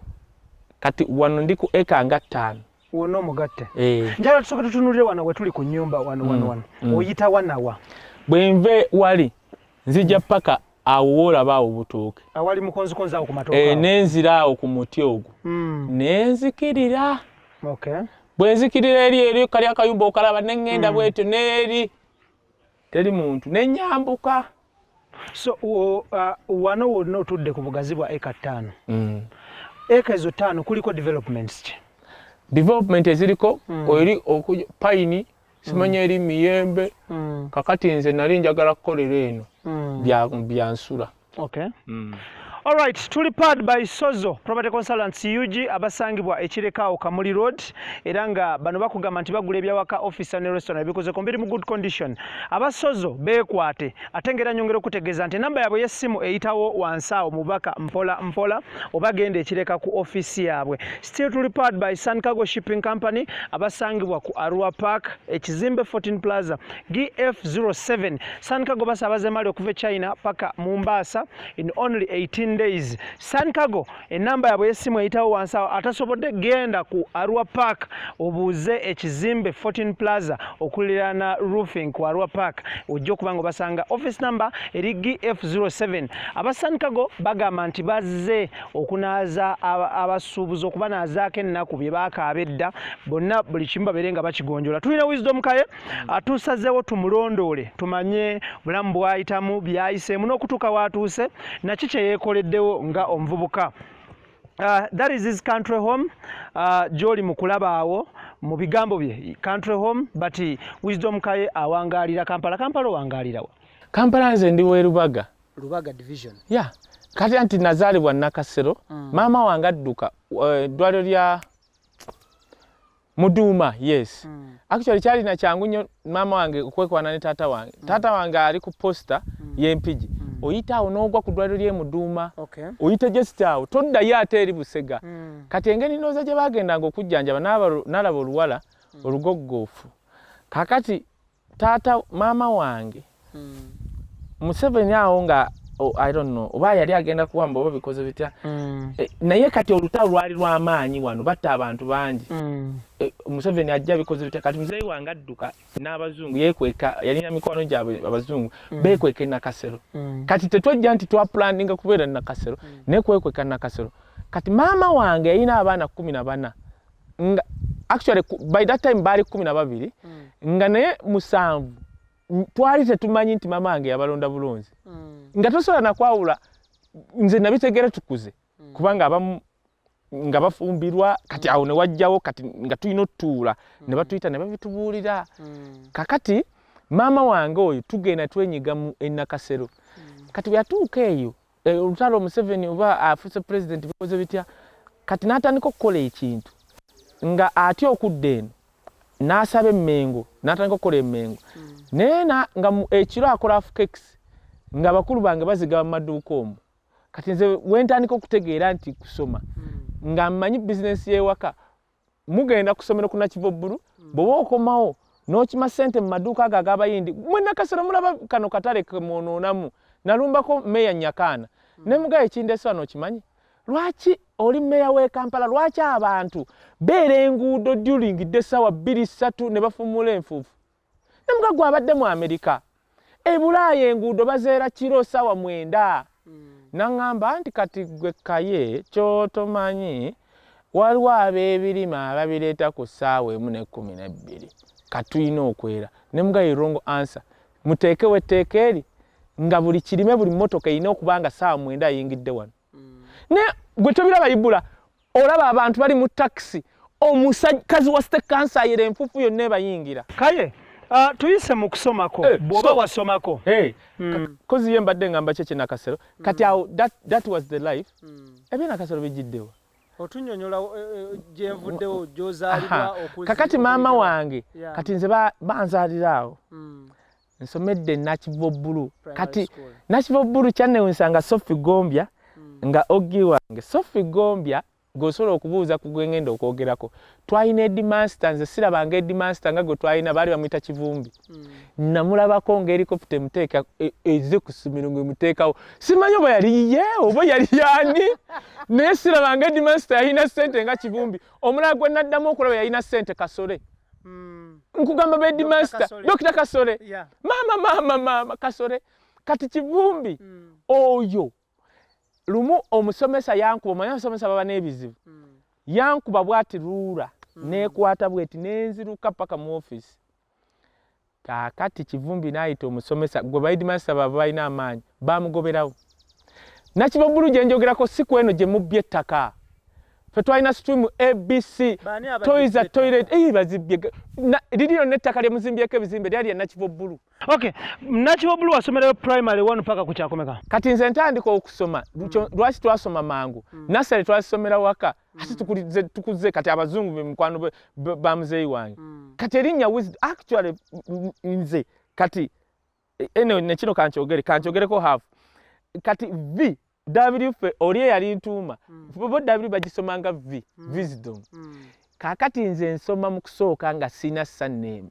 kati wano ndi ku eka nga 5. Wonna omugatte? Eh. Njagala tusooke tutunulire wano we tuli ku nnyumba wano wano. Wano oyitawa nawa? Bwe nve wali nzija paka awo woolaba awo butuuke. Awali mukonzikonzi awo ku matooke Eh, awo. nenzira awo ku muti ogwo, nenzikirira. Bwe nzikirira eri kali akayumba okalaba, neŋŋenda bwetyo n'eri teri muntu, nenyambuka. So wano wonna otudde ku bugazi bwa eka 5. Eka ezo 5 kuliko developments ki? Development eziriko eri pine, simanya eri miyembe. Kakati nze nali njagala kukolera eno byansula. Okay. Alright, tuli powered by Sozo Property Consultants UG abasangibwa Ekirekaawo Kamuli Road, era nga bano bakugamba nti bagula ebyawaka, office ne restaurant ebikoze biri mu good condition. Aba Sozo beekwate. Ate ng'era nyongera okutegeeza nti enamba yaabwe y'essimu eyitawo wansi awo mubaka mpola mpola, oba genda Ekireka ku office yaabwe. Still tuli powered by Sun Cargo Shipping Company abasangibwa ku Arua Park, ekizimbe 14 Plaza GF07. Sun Cargo basaabaza emali okuva e China paka Mombasa in only 18 14 days. Sankago enamba yabwe y'essimu eyitawo wansi awo. Atasobodde, genda ku Arua Park obuuze ekizimbe 14 Plaza okuliraana Roofing ku Arua Park, ojja okuba nga obasanga. Office number eri GF07. Aba Sankago bagamba nti bazze okunaaza abasuubuzi, okubanaazaako ennaku bye bakaaba edda bonna, buli kimu babeere nga bakigonjola. Tulina Wisdom Kaye, atusazeewo tumulondoole tumanye bulamu bwayitamu, byayiseemu n'okutuuka waatuuse, naki kye yeekoleddewo nga omuvubuka. That is his country home, gy'oli mu kulaba awo mu bigambo bye country home, but Wisdom Kaye awangaalira Kampala. Kampala owangaalirawa? Kampala nze ndi w'e Lubaga. Lubaga Division. Ya, kati anti nazaalibwa Nakasero. Maama wange adduka eddwaliro lya Muduuma, yes. Actually kyalina kyangu nnyo maama wange okwekwana ne taata wange. Taata wange ali ku posta y'Empigi. Oyita awo n'ogwa ku ddwaliro ly'e Muduuma. Oyite just awo, toddayo ate eri Busega. Kati engeri ndowooza gye bagendanga okujjanjaba, n'alaba oluwala olugoggoofu. Kakati taata, maama wange, Museveni awo nga, oh, I don't know oba yali agenda kuwamba oba bikoze bitya. Naye kati olutalo lwali lw'amaanyi wano, batta abantu bangi. Museveni ajja, bikoze bitya, kati muzeeyi wange adduka n'abazungu, yeekweka, yalina mikwano gyabwe abazungu, beekweka e Nakasero. Kati tetwajja nti twaplanninga kubeera Nakasero, naye kwekweka Nakasero. Kati maama wange yalina abaana 14, nga actually by that time baali 12, nga naye musanvu twali tetumanyi nti maama wange yabalonda bulunzi. Nga tosobola nakwawula. Nze nabitegeera tukuze, kubanga abamu nga bafumbirwa. Kati awo ne wajjawo, kati nga tulina otutuula ne batuyita ne babitubuulira. Kakati maama wange oyo tugenda twenyiga mu e Nakasero. Kati bwe yatuuka eyo, olutalo, Museveni oba afuuse president, bikoze bitya, kati n'atandika okukola ekintu nga atya okudda eno, n'asaba emmengo, n'atandika okukola emmengo. Naye nga ekiro akola half cakes, nga bakulu bange bazigaba mu maduuka omwo. Kati nze wentandika okutegeera nti kusoma, nga mmanyi bizinensi y'ewaka, mugenda ku ssomero ku Nakivubbulu, bw'oba okomawo n'okima ssente mu maduuka ago ag'abayindi. Mwe Nakasero mulaba kano katale kemwonoonamu. Nalumbako meeya Nyakaana ne mugayo ekindeese wano. Okimanyi lwaki oli meeya w'e Kampala? Lwaki abantu beera enguudo during the essaawa 2, 3 ne bafuumuula enfuufu? Ne muga gwe abadde mu Amerika, e Bulaaya, enguudo bazeera kiro ssaawa 9. Naŋŋamba nti kati gwe Kaye kyotomanyi, waliwo ab'ebirime ababireeta ku ssaawa 1:12, katulina okwera. Ne mugaye wrong answer, muteekewo etteeka eri nga buli kirime, buli mmotoka erina okuba nga ssaawa 9 ayingidde wano. Naye gwe tobiraba ibula, olaba abantu bali mu takisi, omusakazi wa state council ayera enfuufu yonna ebayingira. Kaye, tuyise mu kusomako. Bw'oba wasomako. Hey, kozi ye mbadde ngamba kye Nakasero. Kati awo that was the life. Ebyenakasero bijjiddewa? Otunyonyola gyenvuddewo, gy'ozaalibwa. Kakati maama wange, kati nze banzaalira awo. Nsomedde Nakivubbulu. Kati Nakivubbulu kyannewunyisa nga Sophie Gombya, nga OG wange Sophie Gombya gweosobola okubuuza ku gwengenda okwogerako. Twalina headmaster, nze sirabanga headmaster nga gwe twalina, baali bamuyita Kivumbi. Namulabako nga helicopter emuteeka, eze ku ssomero nga emuteekawo. Simanyi oba yali ye oba yali yaani, naye sirabanga headmaster yalina ssente nga Kivumbi. Omulala gwe naddamu okulaba yalina ssente, Kasole. Nkugamba ba headmaster, Dr Kasole. Maama, maama, maama Kasole. Kati Kivumbi oyo, lumu omusomesa yankuba, omanyi abasomesa baba n'ebizibu. Yankuba bwati ruler, nekwata bweti, nenziruka paka mu office. Kaakati Kivumbi n'ayita omusomesa gwe ba headmaster baabwe balina amaanyi, bamugoberawo. Nakivubbulu gye njogerako si ku eno gye mubbye ettaka. Ffe twalina stream ABC, toys, toilet bazibbye. Liri lyonna ettaka lye muzimbyeko ebizimbe lyali lya Nakivubbulu. Okay, Nakivubbulu wasomerayo primary one paka ku kyakomeka? Kati nze ntandika okusoma. Lwaki twasoma mangu? Nursery twasomera waka, ate tukuze. Kati abazungu be mukwano ba muzeeyi wange. Kati erinnya Wisdom, actually nze kati eno nekino kankyogereko half. Kati V W, ffe oli eyali ntuuma, bo W bagisoma nga V, Wisdom. Kaakati nze nsoma mu kusooka nga sirina surname,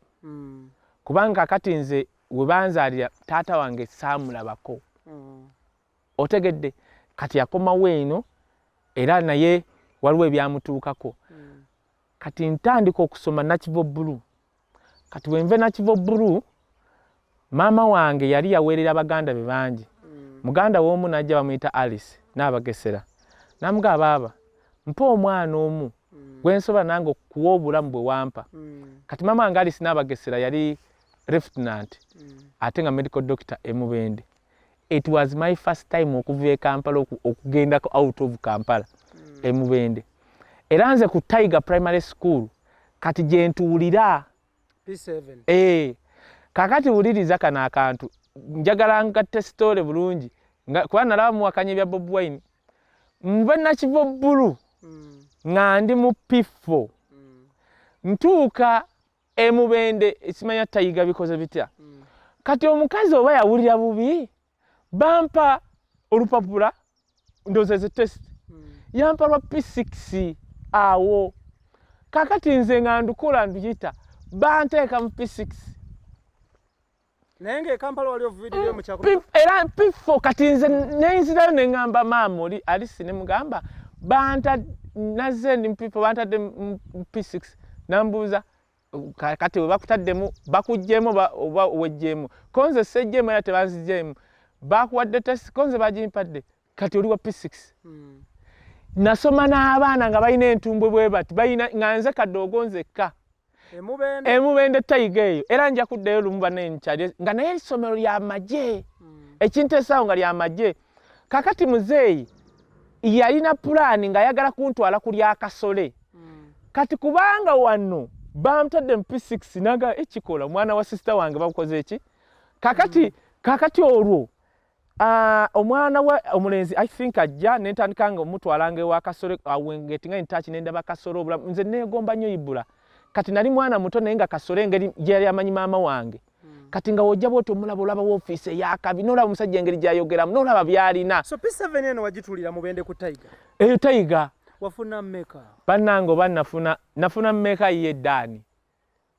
kubanga kakati nze we banzaalira taata wange saamulabako. Otegedde? Kati yakomawo eno era naye waliwo ebyamutuukako. Kati ntandika okusoma Nakivo Blue. Kati bwenve Nakivo Blue, maama wange yali yaweerera baganda be bangi. Muganda w'omu najja bamuyita Alice n'abagesera, namugamba, baaba mpa omwana omu gwe nsobola nange okuwa obulamu bwe wampa. Kati maama wange Alice n'abagesera yali lieutenant ate nga medical doctor e Mubende. It was my first time okuva e Kampala okugendako out of Kampala e Mubende. Era nze ku Tiger Primary School kati gye ntuwulira. P7. Eh, kakati wuliriza kano akantu, njagala ngatte story bulungi kuba nalaba muwakanya ebya Bobi Wine. Nve Nakivo Blue nga ndi mu P4, ntuuka e Mubende, simanya Tiger bikoze bitya. Kati omukazi oba yawulira bubi, bampa olupapula, ndowooza ze test, yampa lwa P6 awo. Kakati nze nga ndukola nduyita, banteeka mu P6. Naye ng'e Kampala wali oviiriddeyo mu kyako. Era P4. Kati nze nenzirayo ne ŋŋamba maama oli Alisi, ne mugamba banta nazze ndi mu P4, bantadde mu P6. Nambuuza, kati we bakutaddemu bakuggyemu oba weggyemu? Ko nze sejjeemu era tebanzigyemu. Bakuwadde test? Ko nze bagimpadde. Kati oli wa P6. Nasoma n'abaana nga balina entumbwe bwe bati, balina nga nze kadoogo nzekka. Emubende. Emubende Tiger eyo. Era nja kuddayo lumu banenkyali nga naye essomero lya magye, ekinteesaawo nga lya magye. Kakati muzeeyi yalina pulaani ng'ayagala kuntwala ku lya Kasole. Kati kubanga wano bamutadde mu P6, naga ekikola omwana wa sister wange bakukoze eki? Kakati olwo omwana we omulenzi I think ajja nentandika nga omutwalanga ewa Kasole awengetinga intouch, nendaba Kasole obulamu. Nze neegomba nnyo Ibula. Kati nali mwana muto naye nga Kasole engeri gyeyali amanyi maama wange, kati nga wojja bwoti omulaba, olaba woofiisi eyakabi, nolaba omusajja engeri gyayogeramu, nolaba byalina. So P7 eno wagituulira Mubende ku Tiger? Eyo Tiger. Wafuna mmeka? Bannange, oba nafuna mmeka ye Daani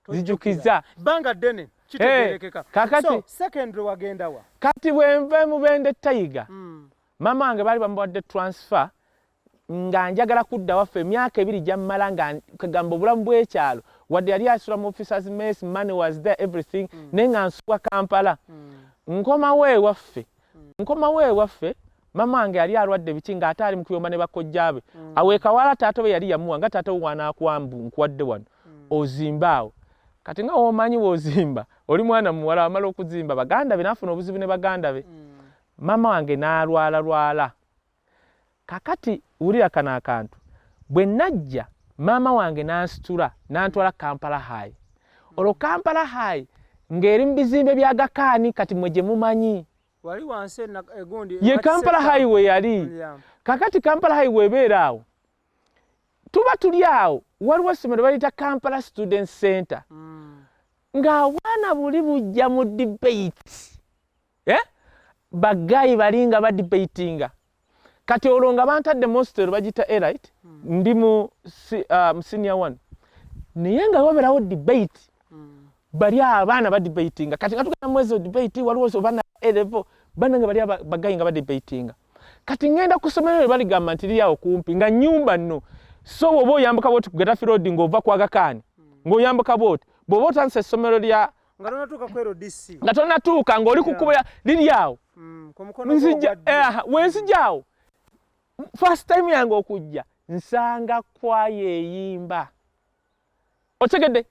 zijukiza. Bbanga ddene, kitegerekeka. Kakati So secondary wagenda wa? Kati bwenva Mubende Tiger, maama wange baali bamuwadde transfer nga njagala kudda waffe. Emyaka 2 gyammala nga kagamba obulamu bw'ekyalo, wadde yali asula mu officers mess, money was there, everything, naye nga nsubwa Kampala. Nkomawo ewaffe, nkomawo ewaffe, mama wange yali alwadde biki ng'ate ali mu kuyomba ne bakojja be awo ekawala. Taata we yali yamuwa nga taata we wanaakuwambu nkuwadde wano ozimba awo. Kati nga womanyi woozimba oli mwana muwala, wamala okuzimba baganda be naafuna obuzibu ne baganda be, maama wange n'alwala lwala. Kakati wulira kano akantu, bwe najja maama wange n'ansitula n'antwala Kampala High. Olwo Kampala High ng'eri mu bizimbe bya Gakaani, kati mwe gye mumanyi. Wali wansi egundi. Ye Kampala High we yali. Kakati Kampala High webeera awo, tuba tuli awo, waliwo essomero baliyita Kampala Student Center, ng'abaana buli bujja mu debate, eh? Ba guy bali nga badebatinga. Kati olwo nga bantadde mu hostel bagiyita Elite, ndi mu senior one, naye nga wabeerawo debate, bali abaana badebatinga. Kati nga tugenda mwezi debate, waliwo oba na A level banange bali ba guy nga badebatinga. Kati ngenda ku ssomero lye baligamba nti liri awo kumpi nga nyumba nno. So bw'oba oyambuka bwoti ku Gaddafi Road ng'ova ku Aga Khan, ng'oyambuka bwoti, bw'oba otandise essomero lya Nga tonatuuka ku LDC. Nga tonatuuka, ng'oli ku kkubo liri awo. Ku mukono nzija gwo ogwa ddyo. Wenzija awo first time yange okujja, nsanga kwaya eyimba, otegedde?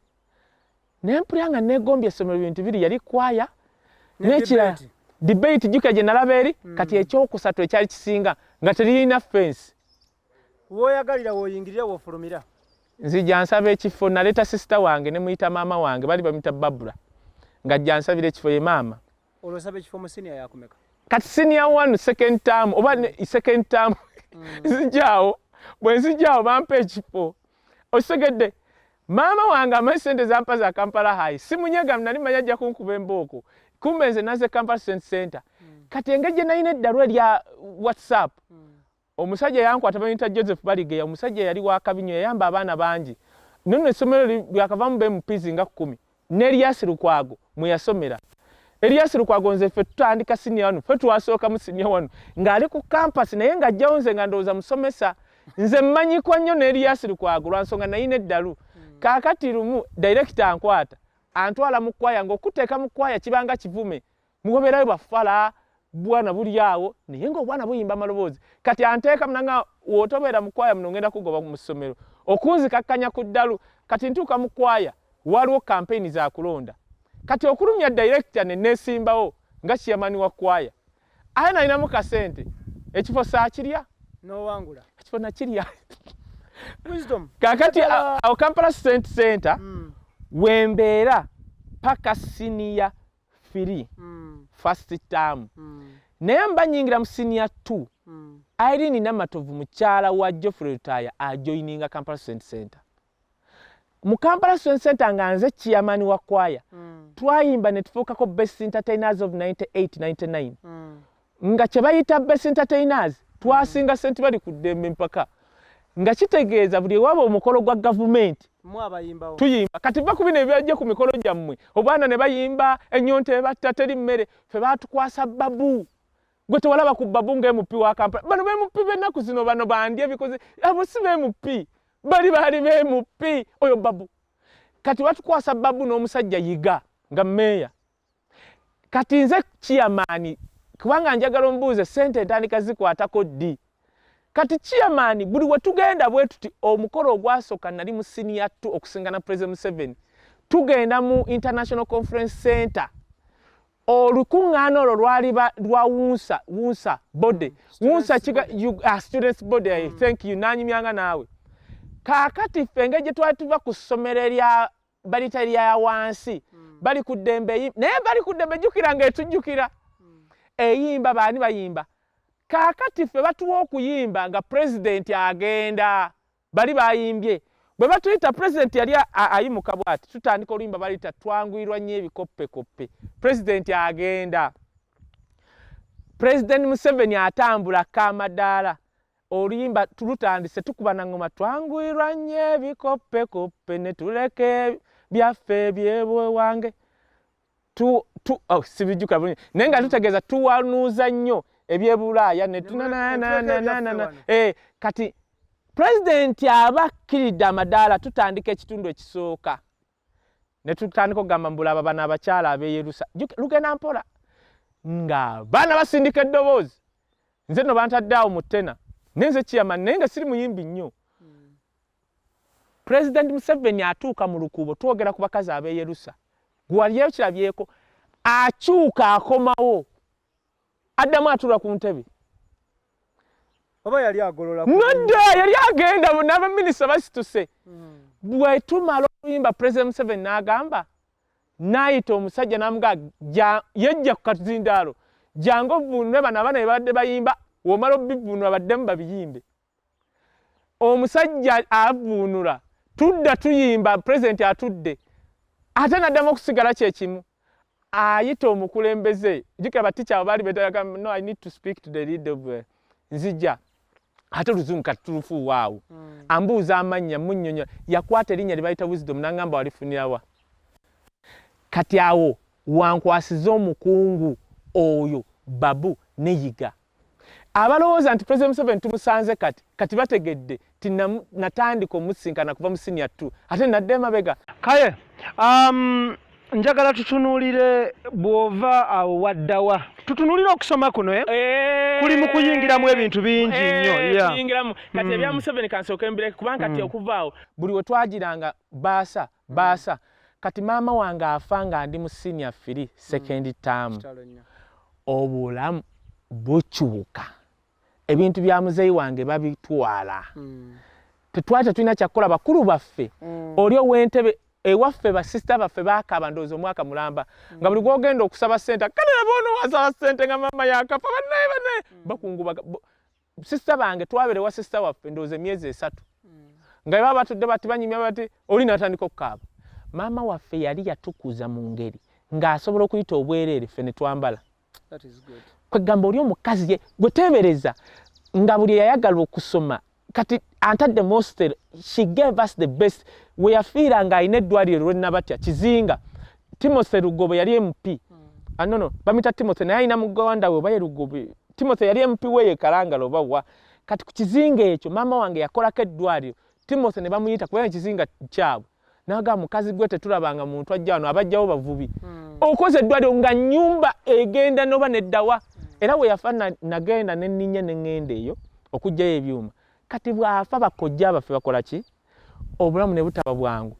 Naye mpulira nga negombye essomero. Bintu biri yali kwaya Ne n'ekirala debate. Debate jjukira gye nalaba eri. Kati ekyokusatu ekyali kisinga nga teririna fence. Woyagalira woyingirira wofulumira. Nzija nsaba ekifo, naleeta sister wange ne muyita maama wange, bali bamuyita Babula, ng'ajja nsabira ekifo ye maama. Olwo osaba ekifo mu senior yakumeka? Kati senior one second term oba second term. Nzijaawo, bwe nzijaawo bampa ekifo, okitegedde? Maama wange amanyi sente zampa za Kampala High, simunyega, nali manyi ajja kunkuba embooko, kumbe nze naze Kampala Student Center. Kati engeri gye nalina eddalu erya WhatsApp, omusajja yankwata bamuyita Joseph Baligeya, omusajja yali wakabinyo, yayamba abaana bangi nonno. Essomero lyakavamu ba MPs nga 10, n'Erias Lukwago mwe yasomera. Erias Lukwago nze ffe tutandika senior 1, ffe twasooka mu senior 1 ng'ali ku campus, naye ng'ajjawo nze nga ndowooza musomesa. Nze mmanyikwa nnyo ne Erias Lukwago lwa nsonga nayina eddalu. Kaakati lumu director ankwata, antwala mu kwaya, ng'okuteeka mu kwaya kibanga kivume, mugobeerayo bafala bwana buli awo, naye ng'obwana buyimba amaloboozi. Kati anteeka nanga w'otobeera mu kwaya muno ngenda kugoba mu ssomero, okunzikakkanya ku ddalu. Kati ntuuka mu kwaya, waliwo kampeyini za kulonda. Kati okulumya director ne neesimbawo nga chairman wa kwaya, aye nalinamu kasente, ekifo saakirya. N'owangula. Ekifo nakirya. Wisdom. Kakati awo Kampala Student Center wembeera paka senior 3, first term. Naye mba nyingira mu senior 2, Irene Namatovu, mukyala wa Geoffrey Lutaaya, ajoininga Kampala Student Center. Mu Kampala Student Center nga nze chairman wa kwaya. Twayimba ne tufuukako best entertainers of 98 99, nga kye bayita best entertainers twasinga senti bali ku ddembe mpaka, nga kitegeeza buli ewaba omukolo gwa gavumenti Mu abayimbawo. tuyimba. Kati va ku bino ebyajja ku mikolo gyammwe, obwana ne bayimba ennyonta ebatta, teri mmere. Ffe baatukwasa Babu. Gwe tewalaba ku Babu nga MP wa Kampala? Bano ba MP b'ennaku zino, bano bandi ebikoze, abo si ba MP, bali baali ba MP. Oyo Babu, kati batukwasa Babu n'omusajja Yiga nga mmeeya. Kati nze chairman, kubanga njagala ombuuze sente entandika zikwatako ddi. Kati chairman, buli we tugenda bwe tuti, omukolo ogwasooka nali mu senior 2 okusingana President Museveni, tugenda mu International Conference Center. Olukuŋŋaana olwo lwali lwa UNSA body, UNSA kiga students body. Thank you, nanyumyanga naawe. Kaakati ffe engeri gye twali tuva ku ssomero erya balita erya wansi, bali ku ddembe, naye bali ku ddembe, jjukira nga etujjukira eyimba, baani bayimba. Kaakati ffe batuwa okuyimba nga pulezidenti agenda, bali bayimbye, bwe batuyita pulezidenti yali ayimuka bw'ati, tutandika oluyimba baliyita "Twanguyirwa nnyo ebikoppekoppe". Pulezidenti agenda, Pulezidenti Museveni atambula kamadaala, oluyimba tulutandise, tukuba na ngoma, "Twanguyirwa nnyo ebikoppekoppe ne tuleka byaffe ebyebwewange". Tu, tu, oh, sibijjuka bulungi, naye nga tutegeeza tuwanuuza nnyo ebyebulaaya ne wano. Kati pulezidenti aba akkiridde amadaala, tutandika ekitundu ekisooka ne tutandika okugamba mbulaba bano abakyala abeeyerusa. Lugenda mpola ng'abaana basindika eddoboozi. Nze nno bantadde awo mu tenor, naye nze chairman, naye nga siri muyimbi nnyo. Pulezidenti Museveni atuuka mu lukuubo, twogera ku bakazi abeeyerusa, gwaliyo kirabyeko, akyuka akomawo, addamu atuula ku ntebe. Oba yali agolola? Nodda yali agenda, n'abaminisita basituse. Bwe tumala oluyimba, President Museveni n'agamba, n'ayita omusajja n'amugaa, yejja ku kazindaalo, "Jangu ovvuunule bano abaana bye babadde bayimba, w'omala obivvuunula baddemu babiyimbe." Omusajja avvuunula, tudda tuyimba, pulezidenti atudde, ate n'addamu okusigala kyekimu. Ayita omukulembeze, jjukira batica abo baali betagamba, "No, I need to speak to the leader of nzija." Ate oluzungu kati tulufuuwa awo. Ambuuza amannya, munnyonnyola, yakwata erinnya lye bayita Wisdom, n'aŋŋamba, "Walifunirawa?" Kati awo wankwasiza omukungu oyo Babu neyiga. Abalowooza nti President Museveni tumusanze kati kati, bategedde ti natandika omusinkana kuva mu senior 2, ate nadde emabega. Kaye, njagala tutunuulire bw'ova awo waddawa, tutunuulire okusoma kuno, eh? Kuli mu kuyingiramu ebintu bingi nnyo, yeah. Kuyingiramu kati ebya Museveni kansooke mbireke, kubanga kati okuva awo buli we twagiranga baasa baasa. Kati maama wange afa nga ndi mu senior 3, second term. Kitalo nnyo. Obulamu bukyuka, ebintu bya muzeeyi wange babitwala. Tetwali tetulina kyakukola, bakulu baffe oli ow'entebe ewaffe, basisita baffe baakaaba ndowooza omwaka mulamba, nga buli gwogenda okusaba ssente, kale laba ono wasaba ssente nga maama yakafa. Bannaye, bannaye, bakungubaga. Sisita bange twabeera ewa sisita waffe ndowooza emyezi 3, nga baba batudde bati banyumya bati, oli natandika okukaaba. Maama waffe yali yatukuza mu ngeri ng'asobola okuyita obwereere ffe ne twambala. That is good. Kwegamba oli omukazi ye gwe teebereza nga buli eyayagala okusoma, kati antadde mu hostel. She gave us the best. We yafiira ng'alina eddwaliro lwenabatya kizinga, Timothy Lugobo yali MP. Ah, no, bamuyita Timothy, naye alina muganda we oba ye Lugubi. Timothy yali MP we ye Kalangala oba wa. Kati ku kizinga ekyo maama wange yakolako eddwaliro, Timothy ne bamuyita kubanga ekizinga kyabwe. N'agamba, mukazi gwe tetulabanga muntu ajja wano, abajjawo bavubi. Okoze eddwaliro nga nnyumba egenda noba neddawa. Era bwe yafa nagenda ne nninnya ne ŋŋenda eyo okuggyayo ebyuma. Kati bw'afa bakojja baffe bakola ki? Obulamu ne butaba bwangu.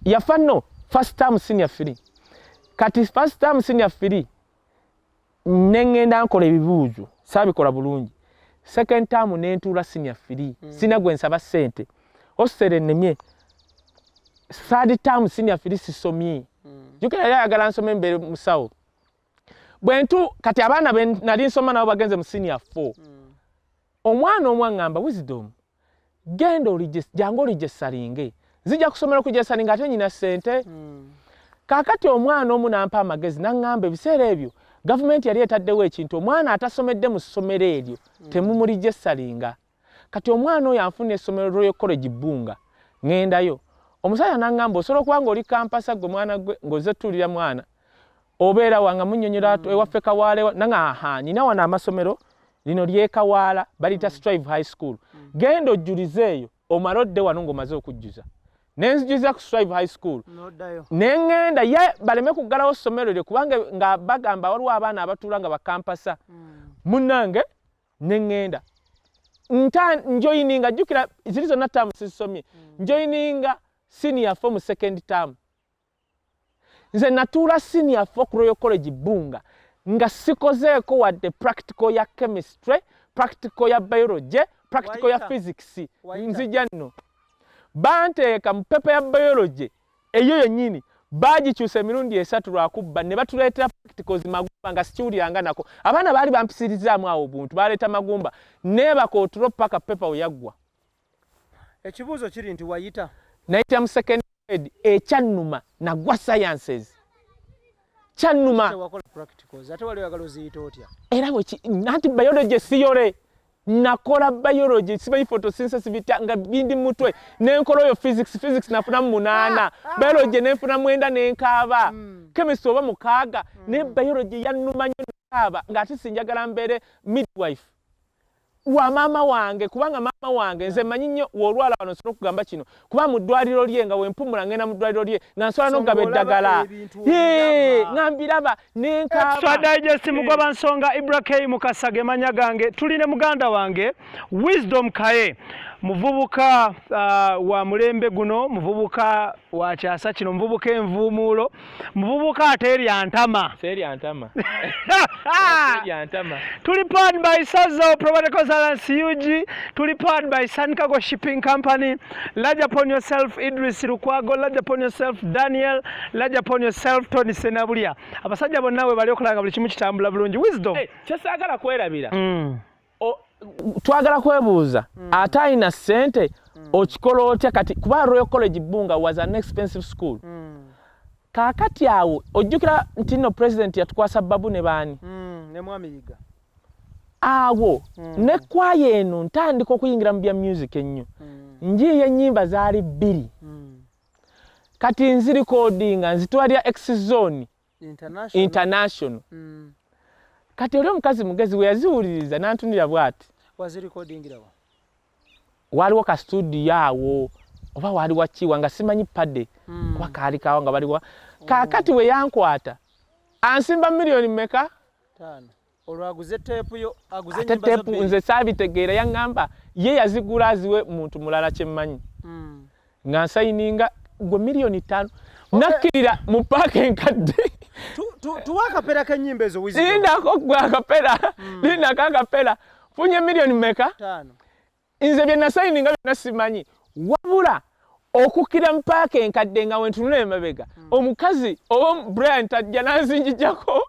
Yafa nno first term senior 3. Kati first term senior 3 ne ŋŋenda nkola ebibuuzo, saabikola bulungi. Second term ne ntuula senior 3. Sina gwe nsaba ssente. Hostel ennemye. Third term senior 3 sisomye. Jjukira yali ayagala nsome mbeere musawo. Bwe ntu kati abaana be nali nsoma nabo bagenze mu senior 4. Omwana omu aŋŋamba, "Wisdom, genda jangu oregisteringe." Nzija kusomera okuregisteringa ate nyina ssente. Kaakati omwana omu n'ampa amagezi n'aŋŋamba ebiseera ebyo gavumenti yali etaddewo ekintu, omwana atasomedde mu ssomero eryo temumuregisteringa. Kati omwana oyo anfuna essomero, Royal College Bbunga, ŋŋendayo. Omusajja n'aŋŋamba, "Osobola okuba ng'oli campus gwe mwana gwe ng'ozze tuulira mwana obeera wanga munnyonnyola ewaffe Kawaala." Nanga, "Aha, nina wano amasomero, lino ly'e Kawaala baliyita Strive High School, genda ojjulize eyo omale odde wano ng'omaze okujjuza." Ne nzijuliza ku Strive High School. N'oddayo. Ne ŋŋenda ye baleme kuggalawo ssomero lye kubanga nga bagamba waliwo abaana abatuula nga bacampus. Munnange ne ŋŋenda nta njoininga, jjukira ziri zonna term sizisomye, njoininga senior four mu second term. Nze natuula senior four ku Royal College Bbunga nga sikozeeko wadde practical ya chemistry, practical ya biology, practical ya Wayita. physics. Wayita. Nzija nno banteeka mu paper ya biology eyo yennyini, bagikyusa emirundi 3 lwakubba ne batuleetera practicals magumba nga sikiwuliranga nako. Abaana baali bampisirizaamu awo obuntu, baleeta magumba, neebaka otulo paka paper we yaggwa. Ekibuuzo kiri nti wayita? Nayita mu second grade. Ekyannuma nagwa sciences, kyannuma. Tewakola practicals, ate wali oyagala oziyita otya? Era bweki anti biology siyore nakola biology, simanyi photosynthesis bitya nga bindi mutwe, nenkola oyo physics. Physics nafunamu 8, biology nenfuna 9 nenkaaba, chemistry oba 6, naye biology yannuma nnyo nekaaba ng'ate sinjagala mbeere midwife wa maama wange, kubanga maama wange nze mmanyi nnyo w'olwala wano nsobola okugamba kino, kuba mu ddwaliro lye nga wempumula ngenda mu ddwaliro lye nga nsobola So n'okugaba ng'olaba eddagala. ebintu Yee, obiraba. nga mbiraba nenkaaba. Extra Digest, mugoba nsonga Ibra K Mukasa ge manya gange. Tuli ne muganda wange Wisdom Kaye, muvubuka wa mulembe guno, muvubuka wa kyasa kino, muvubuka envuumuulo, muvubuka ateerya ntama. Seerya ntama. Seerya ntama. Tuli powered by Sazo Property Consultants UG, tuli powered by Sankago Shipping Company. Large upon yourself Idris Lukwago, large upon yourself Daniel, large upon yourself Tony Senabulya. Abasajja bonna we bali okulanga buli kimu kitambula bulungi. Wisdom. Eh, kyesaagala kwerabira, twagala kwebuuza ate alina ssente okikola otya kati, kuba Royal College Bbunga was an expensive school. Kaakati awo ojjukira nti nno president yatukwasa Babu ne baani. Ne mwami Yiga. Awo ne kwaya eno ntandika okuyingira mu bya music ennyo, njiiya ennyimba zaali 2. Kati nzirecordinga nzitwalira X Zone International. International. Kati oli omukazi mugezi, we yaziwuliriza n'antunira bw'ati. Wazirecordingirawa? Waliwo ka studio awo oba wali wakiwa nga simanyi padde kuba kaali kawo nga baliwa. Kaakati we yankwata ansimba miliyoni meka? 5. Olwo aguze teepu yo, aguze ate ennyimba zo teepu bbiri. Nze saabitegeera, yaŋŋamba ye yazigula aziwe muntu mulala kyemmanyi. Nga nsigninga gwe miliyoni 5, nakkirira mu paaka enkadde. Tuwe akapeera k'ennyimba ezo, Wisdom. Lindako gwe akapera, lindako akapera. Funye miliyoni meka? 5. Nze bye nasigninga byonna simanyi, wabula okukkira mu paaka enkadde nga wentunula emabega, omukazi oba Brian tajja nanzinjijjako.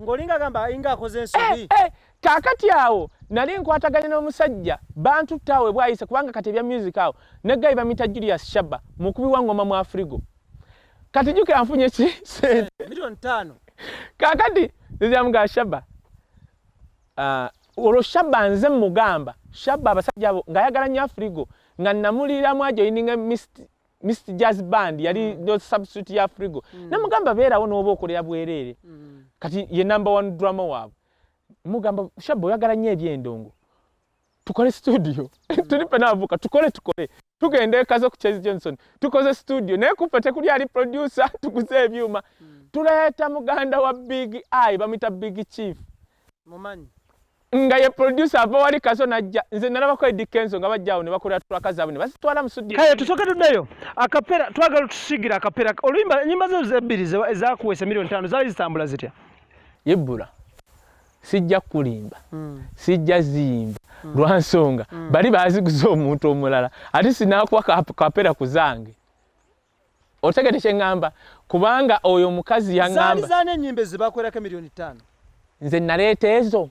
Ng'olinga agamba ayinga akoze ensobi. Eh, eh, kaakati awo nali nkwataganye n'omusajja bantutte awo bwayise, kubanga kati ebya music awo ne guy bamuyita Julius Shaba, mukubi wa ngoma mu Afrigo. Kati jjukira nfunye ki? Sente. Miliyoni 5. Kaakati nziramuga Shaba, ah, olwo Shaba nze mugamba Shaba abasajja abo ng'ayagala nnyo Afrigo, nga namuliramu ajoininga Mr Jazz Band yali no substitute ya Frigo. Namugamba beerawo n'oba okolera bwereere. Kati ye number one drummer waabwe. Mugamba, "Shaba, oyagala nnyo ebyendongo, tukole studio." Tuli ffena abavubuka, tukole, tukole. Tugenda ekazo ku Chase Johnson, tukoze studio, naye kuffe tekuli ali producer. Tuguze ebyuma, tuleeta muganda wa Big Eye, bamuyita Big Chief. Mumanyi. Nga ye producer, ava wali Kazo najja. Nze nalabako Eddy Kenzo nga bajjaawo ne bakolera track zaabwe ne bazitwala mu studio. Kale tusooke tuddeyo a cappella, twagala tusigira a cappella oluyimba. Ennyimba zo ebbiri ezakuweesa 5 million zaali zitambula zitya? Yebbula, sijja kulimba, sijja ziyimba lwa nsonga bali baziguza omuntu omulala, ate sinakuwa cappella ku zange. Otegede kyeŋŋamba? Kubanga oyo omukazi Zaali yaŋŋamba zaani ennyimba ezibakwerako 5 million? Nze naleeta ezo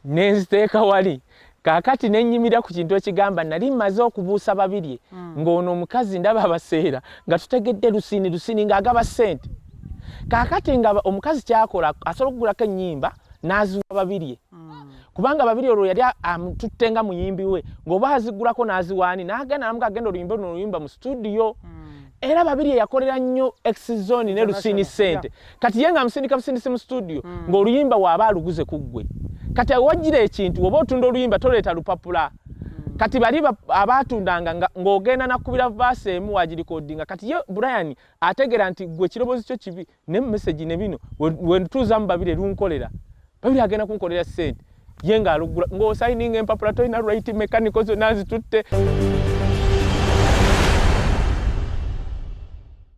nenziteeka wali. Kaakati nennyimira ku kintu ekigamba nali mmaze okubuusa Babirye, ng'ono omukazi ndaba abaseera nga tutegedde Lusini, Lusini ng'agaba ssente. Kaakati nga omukazi kyakola, asobola okugulako ennyimba n'aziwa Babirye, kubanga Babirye olwo yali amututte nga muyimbi we, ng'oba azigulako n'aziwaani, n'agenda namuga, "Agenda oluyimba luno oluyimba mu studio." Era Babirye yakolera nnyo Exzone ne Lusini ssente. Kati ye nga amusindika busindisi mu studio, ng'oluyimba waaba aluguze ku ggwe. Kati wajjira ekintu, oba otunda oluyimba toleeta lupapula. Kati bali abaatundanga ng'ogenda nakubira verse emu, wagirikodinga. Kati ye Brian ategeera nti gwe ekirobozi kyo kibi ne message ne bino, wentuuzamu Babiri lunkolera, Babiri agenda kunkolera ssente, ye ng'alugula ng'osayininga empapula, tolina right mechanical zonna zitutte.